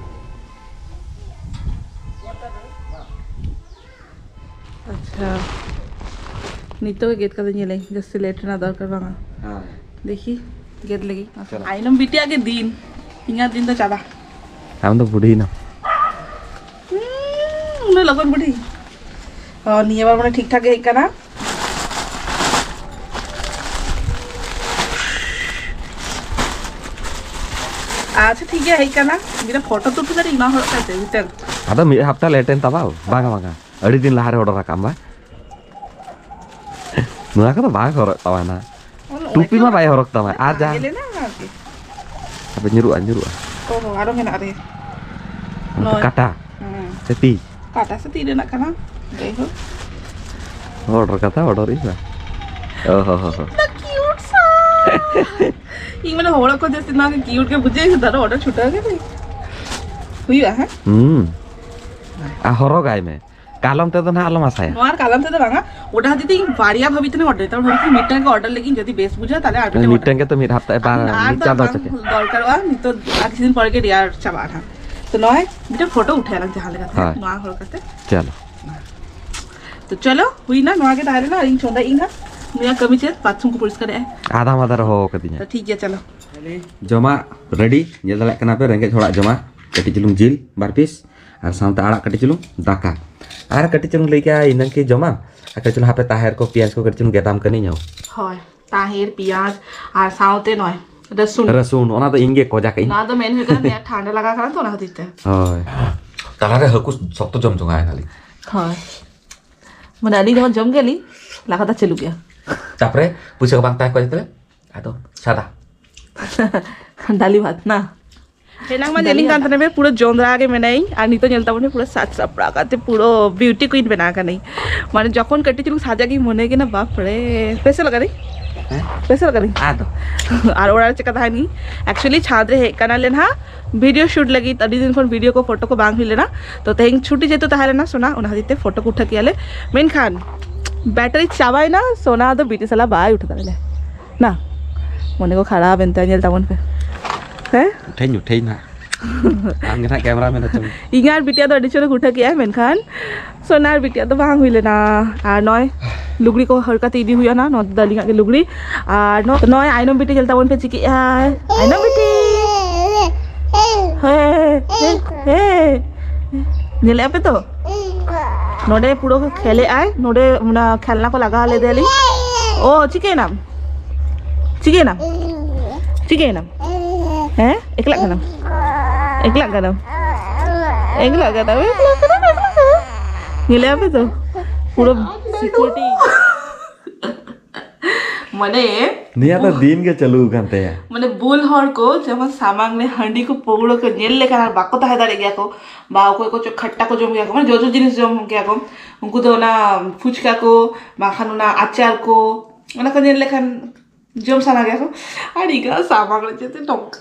ᱟᱪᱪᱷᱟ, ᱱᱤᱛᱚᱜ ᱜᱮ ᱜᱮᱫ ᱠᱟᱛᱮ ᱧᱮᱞᱟᱹᱧ, ᱡᱟᱹᱥᱛᱤ ᱞᱮᱴ ᱨᱮᱱᱟᱜ ᱫᱚᱨᱠᱟᱨ ᱵᱟᱝᱟ᱾ ᱦᱮᱸ᱾ ᱫᱮᱠᱷᱤ, ᱜᱮᱫ ᱞᱮᱜᱤᱧ᱾ ᱪᱚᱞᱚ᱾ ᱟᱭᱱᱚᱢ ᱵᱤᱴᱤᱭᱟᱜ ᱜᱮ ᱫᱤᱱ, ᱤᱧᱟᱹᱜ ᱫᱤᱱ ᱫᱚ ᱪᱟᱵᱟ᱾ ᱟᱢ ᱫᱚ ᱵᱩᱰᱷᱤᱭᱮᱱᱟᱢ᱾ ᱦᱩᱸ, ᱩᱱᱟᱹᱜ ᱞᱚᱜᱚᱱ ᱵᱩᱰᱷᱤ᱾ ᱚ, ᱱᱤᱭᱟᱹ ᱵᱟᱨ ᱢᱟᱱᱮ ᱴᱷᱤᱠ ᱴᱷᱟᱠ ᱜᱮ ᱦᱮᱡ ᱠᱟᱱᱟ᱾ ᱟᱪᱪᱷᱟ, ᱴᱷᱤᱠ ᱜᱮᱭᱟ, ᱦᱮᱡ ᱠᱟᱱᱟ᱾ ᱢᱤᱫᱴᱟᱝ ᱯᱷᱳᱴᱳ ᱛᱩᱫ ᱠᱟᱛᱮ ᱚᱱᱟ ᱦᱚᱲ ᱠᱟᱛᱮ ᱢᱤᱫᱴᱟᱝ᱾ ᱟᱫᱚ ᱢᱤᱫ ᱦᱟᱯᱛᱟ ᱞᱮᱴ ᱮᱱ ᱛᱟᱢᱟ, ᱵᱟᱝᱟ, ᱵᱟᱝᱟ᱾ ᱟᱹᱰᱤ ᱫᱤᱱ ᱞᱟᱦᱟᱨᱮ ᱚᱰᱟᱨ ᱟᱠᱟᱫ ᱟᱢ ᱵᱟ? ᱱᱚᱣᱟ ᱠᱚᱫᱚ ᱵᱟᱝ ᱦᱚᱨᱚᱜ ᱛᱟᱵᱚᱱᱟ᱾ ᱚᱱᱟ ᱴᱩᱯᱤ ᱢᱟ ᱚᱱᱟ ᱵᱟᱭ ᱦᱚᱨᱚᱜ ᱛᱟᱢᱟ᱾ ᱟᱨ ᱡᱟᱦᱟᱸ ᱜᱮᱞᱮ ᱱᱟ ᱟᱨᱠᱤ᱾ ᱟᱫᱚ ᱧᱩᱨᱩᱜᱼᱟ, ᱧᱩᱨᱩᱜᱼᱟ᱾ ᱚ, ᱟᱨᱚ ᱢᱮᱱᱟᱜ ᱨᱮ᱾ ᱚᱱᱟ ᱫᱚ ᱱᱚᱜᱼᱚᱭ᱾ ᱠᱟᱴᱟ ᱦᱮᱸ᱾ ᱥᱮ ᱛᱤ? ᱠᱟᱴᱟ ᱥᱮ ᱛᱤ ᱨᱮᱱᱟᱜ ᱠᱟᱱᱟ? ᱡᱟᱭᱦᱳᱠ᱾ ᱚᱰᱟᱨ ᱠᱟᱛᱷᱟ ᱚᱰᱟᱨ ᱤᱧ ᱵᱟ᱾ ᱚ ᱦᱚ ᱦᱚ ᱦᱚ᱾ The cute ᱥᱟ᱾ ᱤᱧ ᱢᱟᱱᱮ ᱦᱚᱲ ᱠᱚ ᱡᱟᱹᱥᱛᱤ ᱱᱚᱣᱟ ᱜᱮ cute ᱜᱮ ᱵᱩᱡᱷᱟᱹᱣ ᱠᱮᱫᱟ, ᱟᱨᱚ ᱚᱰᱟᱨ ᱪᱷᱩᱴᱟᱹᱣ ᱠᱮᱫᱟᱹᱧ᱾ ᱦᱩᱭᱩᱜᱼᱟ, ᱦᱮᱸ? ᱦᱩᱸ᱾ ᱟᱨ ᱦᱚᱨᱚᱜᱟᱭ ᱢᱮ, ᱠᱟᱞᱚᱢ ᱛᱮᱫᱚ ᱱᱟᱦᱟᱜ ᱟᱞᱚᱢ ᱟᱥᱟᱭᱟ᱾ ᱱᱚᱣᱟ ᱟᱨ ᱠᱟᱞᱚᱢ ᱛᱮᱫᱚ ᱵᱟᱝᱟ, ᱚᱱᱟ ᱦᱚᱛᱮᱡ ᱛᱮ ᱤᱧ ᱵᱟᱨᱭᱟ ᱵᱷᱟᱵᱤ ᱛᱮ ᱚᱰᱟᱨ ᱛᱟᱵᱚᱱ ᱵᱷᱟᱵᱤ ᱛᱮ ᱢᱤᱫᱴᱟᱝ ᱜᱮ ᱚᱰᱟᱨ ᱞᱟᱹᱜᱤᱫ, ᱡᱩᱫᱤ ᱵᱮᱥ ᱵᱩᱡᱷᱟᱹᱜᱼᱟ ᱛᱟᱦᱞᱮ ᱟᱨ ᱢᱤᱫᱴᱟᱝ ᱢᱤᱫᱴᱟᱝ ᱜᱮᱛᱚ ᱢᱤᱫ ᱦᱟᱯᱛᱟ, ᱵᱟᱝ, ᱟᱨ ᱢᱤᱫ ᱫᱚ ᱪᱟᱸᱫᱚ ᱵᱟᱝ ᱪᱮᱫ? ᱫᱚᱨᱠᱟᱨᱚᱜᱼᱟ, ᱱᱤᱛᱚᱜ ᱟᱨ ᱠᱤᱪᱷᱩ ᱫᱤᱱ ᱯᱚᱨᱮ ᱜᱮ ᱨᱮᱭᱟᱲ ᱪᱟᱵᱟᱜᱼᱟ ᱱᱟᱦᱟᱜ᱾ ᱛᱚ ᱱᱚᱜᱼᱚᱭ ᱢᱤᱫᱴᱟᱝ ᱯᱷᱳᱴᱳ ᱩᱴᱷᱟᱹᱣ ᱟᱞᱟᱝ ᱡᱟᱦᱟᱸ ᱞᱮᱠᱟᱛᱮ, ᱦᱳᱭ᱾ ᱱᱚᱣᱟ ᱦᱚᱨᱚᱜ ᱠᱟᱛᱮ᱾ ᱪᱚᱞᱚ᱾ ᱛᱚ ᱪᱚᱞᱚ, ᱦᱩᱭᱱᱟ, ᱱᱚᱣᱟ ᱜᱮ ᱛᱟᱦᱮᱸ ᱞᱮᱱᱟ᱾ ᱤᱧ ᱪᱚᱸᱫᱟᱭᱮᱫ ᱟᱹᱧ ᱦᱟᱸᱜ᱾ ᱱᱩᱭᱟᱜ ᱠᱟᱹᱢᱤ ᱪᱮᱫ? ᱵᱟᱛᱷᱨᱩᱢ ᱠᱚ ᱯᱚᱨᱤᱥᱠᱟᱨᱮᱜᱼᱟ᱾ ᱟᱫᱷᱟ ᱢᱟᱫᱷᱟ ᱨᱮ ᱦᱚᱦᱚ ᱠᱟᱫᱤᱧᱟ᱾ ᱛᱚ ᱴᱷᱤᱠ ᱜᱮᱭᱟ, ᱪᱚᱞᱚ᱾ ᱡᱚᱢᱟᱜ ᱨᱮᱰᱤ, ᱧᱮᱞ ᱫᱟᱲᱮᱭᱟᱜ ᱠᱟᱱᱟ ᱯᱮ, ᱨᱮᱸᱜᱮᱡ ᱦᱚᱲᱟᱜ ᱡᱚᱢᱟᱜ, ᱠᱟᱹᱴᱤᱡ ᱪᱩᱞᱩᱝ ᱡᱤᱞ ᱵᱟᱨ ᱯᱤᱥ, ᱟᱨ ᱥᱟᱶᱛᱮ ᱟᱲᱟᱜ ᱠᱟᱹᱴᱤᱡ ᱪᱩᱞᱩᱝ ᱫᱟᱠᱟ, ᱟᱨ ᱠᱟᱹᱴᱤᱡ ᱪᱩᱞᱩᱝ ᱞᱟᱹᱭ ᱠᱮᱜᱼᱟ ᱤᱱᱟᱹᱝ ᱠᱤ ᱡᱚᱢᱟᱢ, ᱟᱨ ᱠᱟᱹᱴᱤᱡ ᱪᱩᱞᱩᱝ ᱦᱟᱯᱮ ᱛᱟᱦᱮᱨ ᱠᱚ ᱯᱮᱸᱭᱟᱡᱽ ᱠᱚ ᱠᱟᱹᱴᱤᱡ ᱪᱩᱞᱩᱝ ᱜᱮᱫᱟᱢ ᱠᱟᱹᱱᱟᱹᱧ᱾ ᱦᱳᱭ, ᱛᱟᱦᱮᱨ, ᱯᱮᱸᱭᱟᱡᱽ, ᱟᱨ ᱥᱟᱶᱛᱮ ᱱᱚᱜᱼᱚᱭ ᱨᱟᱹᱥᱩᱱ᱾ ᱨᱟᱹᱥᱩᱱ, ᱚᱱᱟ ᱫᱚ ᱤᱧ ᱜᱮ ᱠᱚᱡᱟ ᱠᱟᱜ ᱤᱧ᱾ ᱱᱚᱣᱟ ᱫᱚ ᱢᱮᱱ ᱦᱩᱭᱩᱜ ᱠᱟᱱᱟ ᱱᱩᱭᱟᱜ ᱴᱷᱟᱱᱰᱟ ᱞᱟᱜᱟᱣ ᱠᱟᱱᱟ ᱛᱚ, ᱚᱱᱟ ᱠᱷᱟᱹᱛᱤᱨ ᱛᱮ᱾ ᱦᱳᱭ᱾ ᱛᱟᱞᱟᱨᱮ ᱦᱟᱹᱠᱩ ᱥᱚᱠᱛᱚ ᱡᱚᱢ ᱡᱚᱝᱟ ᱮᱱᱟᱞᱤᱧ᱾ ᱦᱳᱭ᱾ ᱢᱟᱱᱮ ᱟᱹᱞᱤᱧ ᱡᱚᱠᱷᱚᱱ ᱡᱚᱢ ᱜᱮᱭᱟᱞᱤᱧ, ᱞᱟᱜᱟᱛᱟᱨ ᱪᱟᱹᱞᱩ ᱜᱮᱭᱟ᱾ ᱛᱟᱯᱚᱨᱮ ᱯᱩᱭᱥᱟᱹ ᱠᱚ ᱵᱟᱝ ᱛᱟᱦᱮᱸ ᱠᱚᱜᱼᱟ ᱡᱚᱛᱚ, ᱟᱫᱚ ᱥᱟᱫᱟ᱾ ᱰᱟᱞᱤ ᱵᱷᱟᱛ ᱱᱟ᱾ ᱮᱱᱟᱝ ᱢᱟ ᱧᱮᱞᱤᱧ ᱠᱟᱱ ᱛᱟᱦᱮᱱᱟ ᱯᱮ, ᱯᱩᱨᱟᱹ ᱡᱚᱸᱫᱽᱨᱟ ᱜᱮ ᱢᱮᱱᱟᱧ, ᱟᱨ ᱱᱤᱛᱚᱜ ᱧᱮᱞ ᱛᱟᱵᱚᱱ ᱯᱮ, ᱯᱩᱨᱟᱹ ᱥᱟᱡᱽ ᱥᱟᱯᱲᱟᱣ ᱠᱟᱛᱮ ᱯᱩᱨᱟᱹ ᱵᱤᱭᱩᱴᱤ ᱠᱩᱭᱤᱱ ᱵᱮᱱᱟᱣ ᱠᱟᱹᱱᱟᱹᱧ᱾ ᱢᱟᱱᱮ ᱡᱚᱠᱷᱚᱱ ᱠᱟᱹᱴᱤᱡ ᱪᱩᱞᱩᱝ ᱥᱟᱡᱟᱜ ᱜᱤᱧ ᱢᱚᱱᱮ ᱠᱟᱱᱟ, ᱵᱟᱯ ᱨᱮ, ᱯᱮᱥᱮᱞ ᱠᱟᱹᱱᱟᱹᱧ᱾ ᱦᱮᱸ? ᱯᱮᱥᱮᱞ ᱠᱟᱹᱱᱟᱹᱧ᱾ ᱟᱫᱚ? ᱟᱨ ᱚᱲᱟᱜ ᱨᱮ ᱪᱮᱠᱟ ᱛᱟᱦᱮᱱ ᱜᱤᱧ? Actually ᱪᱷᱟᱸᱫᱽ ᱨᱮ ᱦᱮᱡ ᱠᱟᱱᱟᱞᱮ ᱱᱟᱦᱟᱜ, ᱵᱷᱤᱰᱤᱭᱳ ᱥᱩᱴ ᱞᱟᱹᱜᱤᱫ᱾ ᱟᱹᱰᱤ ᱫᱤᱱ ᱠᱷᱚᱱ ᱵᱷᱤᱰᱤᱭᱳ ᱠᱚ, ᱯᱷᱳᱴᱳ ᱠᱚ ᱵᱟᱝ ᱦᱩᱭ ᱞᱮᱱᱟ, ᱛᱚ ᱛᱮᱦᱮᱧ ᱪᱷᱩᱴᱤ ᱡᱮᱦᱮᱛᱩ ᱛᱟᱦᱮᱸ ᱞᱮᱱᱟ ᱥᱳᱱᱟ, ᱚᱱᱟ ᱠᱷᱟᱹᱛᱤᱨ ᱛᱮ ᱯᱷᱳᱴᱳ ᱠᱚ ᱩᱴᱷᱟᱹ ᱠᱮᱜᱼᱟ ᱞᱮ᱾ ᱢᱮᱱᱠᱷᱟᱱ ᱵᱮᱴᱟᱨᱤ ᱪᱟᱵᱟᱭᱮᱱᱟ, ᱥᱳᱱᱟ ᱫᱚ ᱵᱤᱴᱤ ᱥᱟᱞᱟ ᱵᱟᱭ ᱩᱴᱷᱟᱹ ᱫᱟᱲᱮᱭᱟᱜᱼᱟ᱾ ᱱᱟ, ᱢᱚᱱᱮ ᱠᱚ ᱠᱷᱟᱨᱟᱯ ᱮᱱ ᱛᱟᱭᱟ, ᱧᱮᱞ ᱛᱟᱵᱚᱱ ᱯᱮ᱾ ᱦᱮᱸ? ᱩᱴᱷᱟᱹᱧ, ᱩᱴᱷᱟᱹᱧ ᱱᱟᱦᱟᱜ᱾ ᱟᱢ ᱜᱮ ᱱᱟᱦᱟᱜ ᱠᱮᱢᱨᱟ ᱢᱮᱱ ᱦᱚᱪᱚ ᱢᱮ᱾ ᱤᱧ ᱟᱨ ᱵᱤᱴᱤᱭᱟᱜ ᱫᱚ ᱟᱹᱰᱤ ᱪᱚᱨᱚᱠ ᱩᱴᱷᱟᱹ ᱠᱮᱜᱼᱟᱭ, ᱢᱮᱱᱠᱷᱟᱱ ᱥᱳᱱᱟᱨ ᱵᱤᱴᱤᱭᱟᱜ ᱫᱚ ᱵᱟᱝ ᱦᱩᱭ ᱞᱮᱱᱟ᱾ ᱟᱨ ᱱᱚᱜᱼᱚᱭ ᱞᱩᱜᱽᱲᱤ ᱠᱚ ᱦᱟᱹᱨ ᱠᱟᱛᱮ ᱤᱫᱤ ᱦᱩᱭᱩᱜᱼᱟ ᱱᱟ, ᱱᱚᱣᱟ ᱫᱚ ᱟᱹᱞᱤᱧᱟᱜ ᱜᱮ ᱞᱩᱜᱽᱲᱤ᱾ ᱟᱨ ᱱᱚ-, ᱱᱚᱜᱼᱚᱭ ᱟᱭᱱᱚᱢ ᱵᱤᱴᱤ ᱧᱮᱞ ᱛᱟᱵᱚᱱ ᱯᱮ ᱪᱤᱠᱟᱹᱜ ᱟᱭ᱾ ᱟᱭᱱᱚᱢ ᱵᱤᱴᱤ! ᱦᱮᱸ, ᱦᱮᱸ, ᱦᱮᱸ᱾ ᱧᱮᱞᱮᱜᱼᱟ ᱯᱮ ᱛᱚ? ᱱᱚᱰᱮ ᱯᱩᱨᱟᱹ ᱠᱷᱮᱞᱮᱜ ᱟᱭ, ᱱᱚᱰᱮ ᱚᱱᱟ ᱠᱷᱮᱞᱱᱟ ᱠᱚ ᱞᱟᱜᱟᱣ ᱞᱮᱫᱮᱭᱟᱞᱤᱧ᱾ ᱚ, ᱪᱤᱠᱟᱹᱭᱮᱱᱟᱢ? ᱪᱤᱠᱟᱹᱭᱮᱱᱟᱢ? ᱪᱤᱠᱟᱹᱭᱮᱱᱟᱢ? ᱦᱮᱸ? ᱮᱠᱞᱟᱜ ᱠᱟᱱᱟᱢ? ᱮᱠᱞᱟᱜ ᱠᱟᱱᱟᱢ? ᱮᱠᱞᱟᱜ ᱠᱟᱱᱟᱢ? ᱮᱠᱞᱟᱜ ᱠᱟᱱᱟᱢ? ᱮᱠᱞᱟᱜ ᱠᱟᱱᱟᱢ? ᱧᱮᱞᱮᱜᱼᱟ ᱯᱮ ᱛᱚ? ᱯᱩᱨᱟᱹ ᱥᱤᱠᱩᱨᱤᱴᱤ᱾ ᱢᱟᱱᱮ ᱱᱤᱭᱟᱹ ᱫᱚ ᱫᱤᱱ ᱜᱮ ᱪᱟᱹᱞᱩ ᱟᱠᱟᱱ ᱛᱟᱭᱟ᱾ ᱢᱟᱱᱮ ᱵᱩᱞ ᱦᱚᱲ ᱠᱚ ᱡᱮᱢᱚᱱ ᱥᱟᱢᱟᱝ ᱨᱮ ᱦᱟᱺᱰᱤ ᱠᱚ ᱯᱟᱹᱣᱲᱟᱹ ᱠᱚ ᱧᱮᱞ ᱞᱮᱠᱷᱟᱱ ᱟᱨ ᱵᱟᱠᱚ ᱛᱟᱦᱮᱸ ᱫᱟᱲᱮᱭᱟᱜ ᱜᱮᱭᱟ ᱠᱚ, ᱵᱟ ᱚᱠᱚᱭ ᱠᱚ ᱪᱚ ᱠᱷᱟᱴᱴᱟ ᱠᱚ ᱡᱚᱢ ᱜᱮᱭᱟ ᱠᱚ, ᱢᱟᱱᱮ ᱡᱚᱡᱚ ᱡᱤᱱᱤᱥ ᱡᱚᱢ ᱜᱮᱭᱟ ᱠᱚ, ᱩᱱᱠᱩ ᱫᱚ ᱚᱱᱟ ᱯᱷᱩᱪᱠᱟ ᱠᱚ ᱵᱟᱝᱠᱷᱟᱱ ᱚᱱᱟ ᱟᱪᱟᱨ ᱠᱚ, ᱚᱱᱟ ᱠᱚ ᱧᱮᱞ ᱞᱮᱠᱷᱟᱱ ᱡᱚᱢ ᱥᱟᱱᱟ ᱜᱮᱭᱟ ᱠᱚ᱾ ᱟᱨ ᱤᱧᱟᱹᱜ ᱥᱟᱢᱟᱝ ᱨᱮ ᱡᱮᱛᱮ ᱱᱚᱝᱠᱟ᱾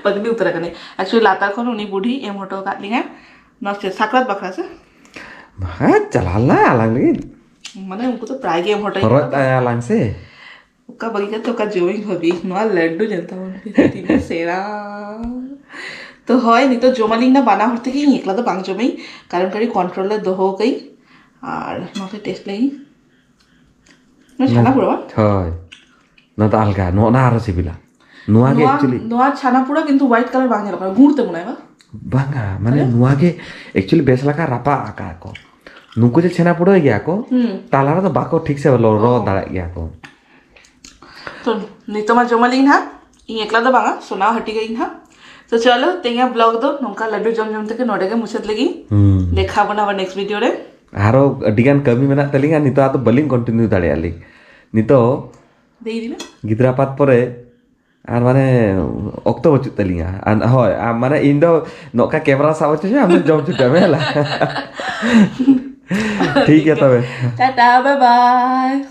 ᱯᱟᱜᱽᱞᱤ ᱩᱛᱟᱹᱨ ᱟᱠᱟᱱᱟᱹᱧ᱾ Actually, ᱞᱟᱛᱟᱨ ᱠᱷᱚᱱ ᱩᱱᱤ ᱵᱩᱰᱷᱤ ᱮᱢ ᱦᱚᱴᱚ ᱟᱠᱟᱫ ᱞᱤᱧᱟᱹ ᱱᱚᱣᱟ ᱪᱮᱫ ᱥᱟᱠᱨᱟᱛ ᱵᱟᱠᱷᱨᱟ ᱥᱮ? ᱦᱮᱸ, ᱪᱟᱞᱟᱣ ᱞᱮᱱᱟ ᱟᱞᱟᱝ ᱞᱟᱹᱜᱤᱫ᱾ ᱢᱟᱱᱮ, ᱩᱱᱠᱩ ᱫᱚ ᱯᱨᱟᱭ ᱜᱮ ᱮᱢ ᱦᱚᱴᱚ ᱦᱚᱨᱚᱜ ᱛᱟᱭᱟ ᱞᱟᱝ ᱥᱮ᱾ ᱚᱠᱟ ᱵᱟᱹᱜᱤ ᱠᱟᱛᱮ ᱚᱠᱟ ᱡᱚᱢᱤᱧ ᱵᱷᱟᱹᱵᱤ, ᱱᱚᱣᱟ ᱞᱟᱹᱰᱩ ᱧᱮᱞ ᱛᱟᱵᱚᱱ ᱯᱮ, ᱛᱤᱱᱟᱹᱜ ᱥᱮᱬᱟ᱾ ᱛᱚ ᱦᱳᱭ, ᱱᱤᱛᱚᱜ ᱡᱚᱢᱟᱞᱤᱧ ᱱᱟ ᱵᱟᱱᱟ ᱦᱚᱲ ᱛᱮᱜᱮ, ᱤᱧ ᱮᱠᱞᱟ ᱫᱚ ᱵᱟᱝ ᱡᱚᱢᱟᱹᱧ, ᱠᱟᱨᱚᱱ ᱠᱟᱹᱴᱤᱡ control ᱨᱮ ᱫᱚᱦᱚ ᱠᱟᱹᱧ᱾ ᱟᱨ ᱱᱚᱛᱮ taste ᱞᱟᱹᱜᱤᱧ᱾ ᱱᱚᱣᱟ ᱪᱷᱟᱱᱟ ᱯᱩᱨᱟ ᱵᱟᱝ? ᱦᱳᱭ, ᱱᱚᱣᱟ ᱫᱚ ᱟᱞᱜᱟ, ᱱᱚᱣᱟ ᱚᱱᱟ ᱟᱨᱦᱚᱸ ᱥᱤᱵᱤᱞᱟ᱾ ᱱᱚᱣᱟ ᱜᱮ ᱱᱚᱣᱟ, actually ᱱᱚᱣᱟ ᱪᱷᱟᱱᱟ ᱯᱩᱨᱟ ᱠᱤᱱᱛᱩ white colour ᱵᱟᱝ ᱧᱮᱞᱚᱜ ᱠᱟᱱᱟ, ᱜᱩᱲ ᱛᱮ ᱢᱚᱱᱮ ᱦᱚᱭ ᱵᱟᱝ? ᱵᱟᱝᱟ, ᱢᱟᱱᱮ ᱛᱟᱦᱞᱮ? ᱱᱚᱣᱟ ᱜᱮ actually ᱵᱮᱥ ᱞᱮᱠᱟ ᱨᱟᱯᱟᱜ ᱟᱠᱟᱫ ᱠᱚ᱾ ᱱᱩᱠᱩ ᱡᱮ ᱪᱷᱮᱱᱟ ᱯᱩᱲᱟᱹᱭ ᱜᱮᱭᱟ ᱠᱚ, ᱦᱩᱸ᱾ ᱛᱟᱞᱟ ᱨᱮᱫᱚ ᱵᱟᱠᱚ ᱴᱷᱤᱠ ᱥᱮ ᱨᱚ-, ᱨᱚ ᱚ᱾ ᱫᱟᱲᱮᱭᱟᱜ ᱜᱮᱭᱟ ᱠᱚ᱾ ᱛᱚ, ᱱᱤᱛᱚᱜ ᱢᱟ ᱡᱚᱢᱟᱞᱤᱧ ᱱᱟᱦᱟᱜ, ᱤᱧ ᱮᱠᱞᱟ ᱫᱚ ᱵᱟᱝᱟ, ᱥᱳᱱᱟ ᱦᱟᱹᱴᱤᱧ ᱟᱹᱧ ᱱᱟᱦᱟᱜ᱾ ᱛᱚ ᱪᱚᱞᱚ, ᱛᱮᱦᱮᱧᱟᱜ vlog ᱫᱚ ᱱᱚᱝᱠᱟ ᱞᱟᱹᱰᱩ ᱡᱚᱢ ᱡᱚᱢ ᱛᱮᱜᱮ ᱱᱚᱰᱮ ᱜᱮ ᱢᱩᱪᱟᱹᱫ ᱞᱮᱜᱤᱧ᱾ ᱦᱩᱸ᱾ ᱫᱮᱠᱷᱟᱣ ᱵᱚᱱᱟ ᱟᱵᱟᱨ next video ᱨᱮ᱾ ᱟᱨᱚ ᱟᱹᱰᱤᱜᱟᱱ ᱠᱟᱹᱢᱤ ᱢᱮᱱᱟᱜ ᱛᱟᱹᱞᱤᱧᱟ, ᱱᱤᱛᱚᱜ ᱟᱫᱚ ᱵᱟᱹᱞᱤᱧ continue ᱫᱟᱲᱮᱭᱟᱜᱼᱟ ᱞᱤᱧ᱾ ᱱᱤᱛᱚᱜ ᱞᱟᱹᱭ ᱤᱫᱤ ᱢᱮ᱾ ᱜᱤᱫᱽᱨᱟᱹ ᱟᱯᱟᱛ ᱯᱚᱨᱮ ᱟᱨ ᱢᱟᱱᱮ ᱚᱠᱛᱚ ᱵᱟᱹᱪᱩᱜ ᱛᱟᱹᱞᱤᱧᱟ᱾ ᱟᱨ ᱦᱳᱭ, ᱟᱨ ᱢᱟᱱᱮ ᱤᱧ ᱫᱚ ᱱᱚᱝᱠᱟ camera ᱥᱟᱵ ᱦᱚᱪᱚᱧᱟ, ᱟᱢ ᱫᱚ ᱡᱚᱢ ᱦᱚᱪᱚ ᱠᱟᱜ ᱢᱮ, ᱦᱮᱞᱟ᱾ ᱴᱷᱤᱠ ᱜᱮᱭᱟ ᱛᱚᱵᱮ᱾ Tata, bye bye᱾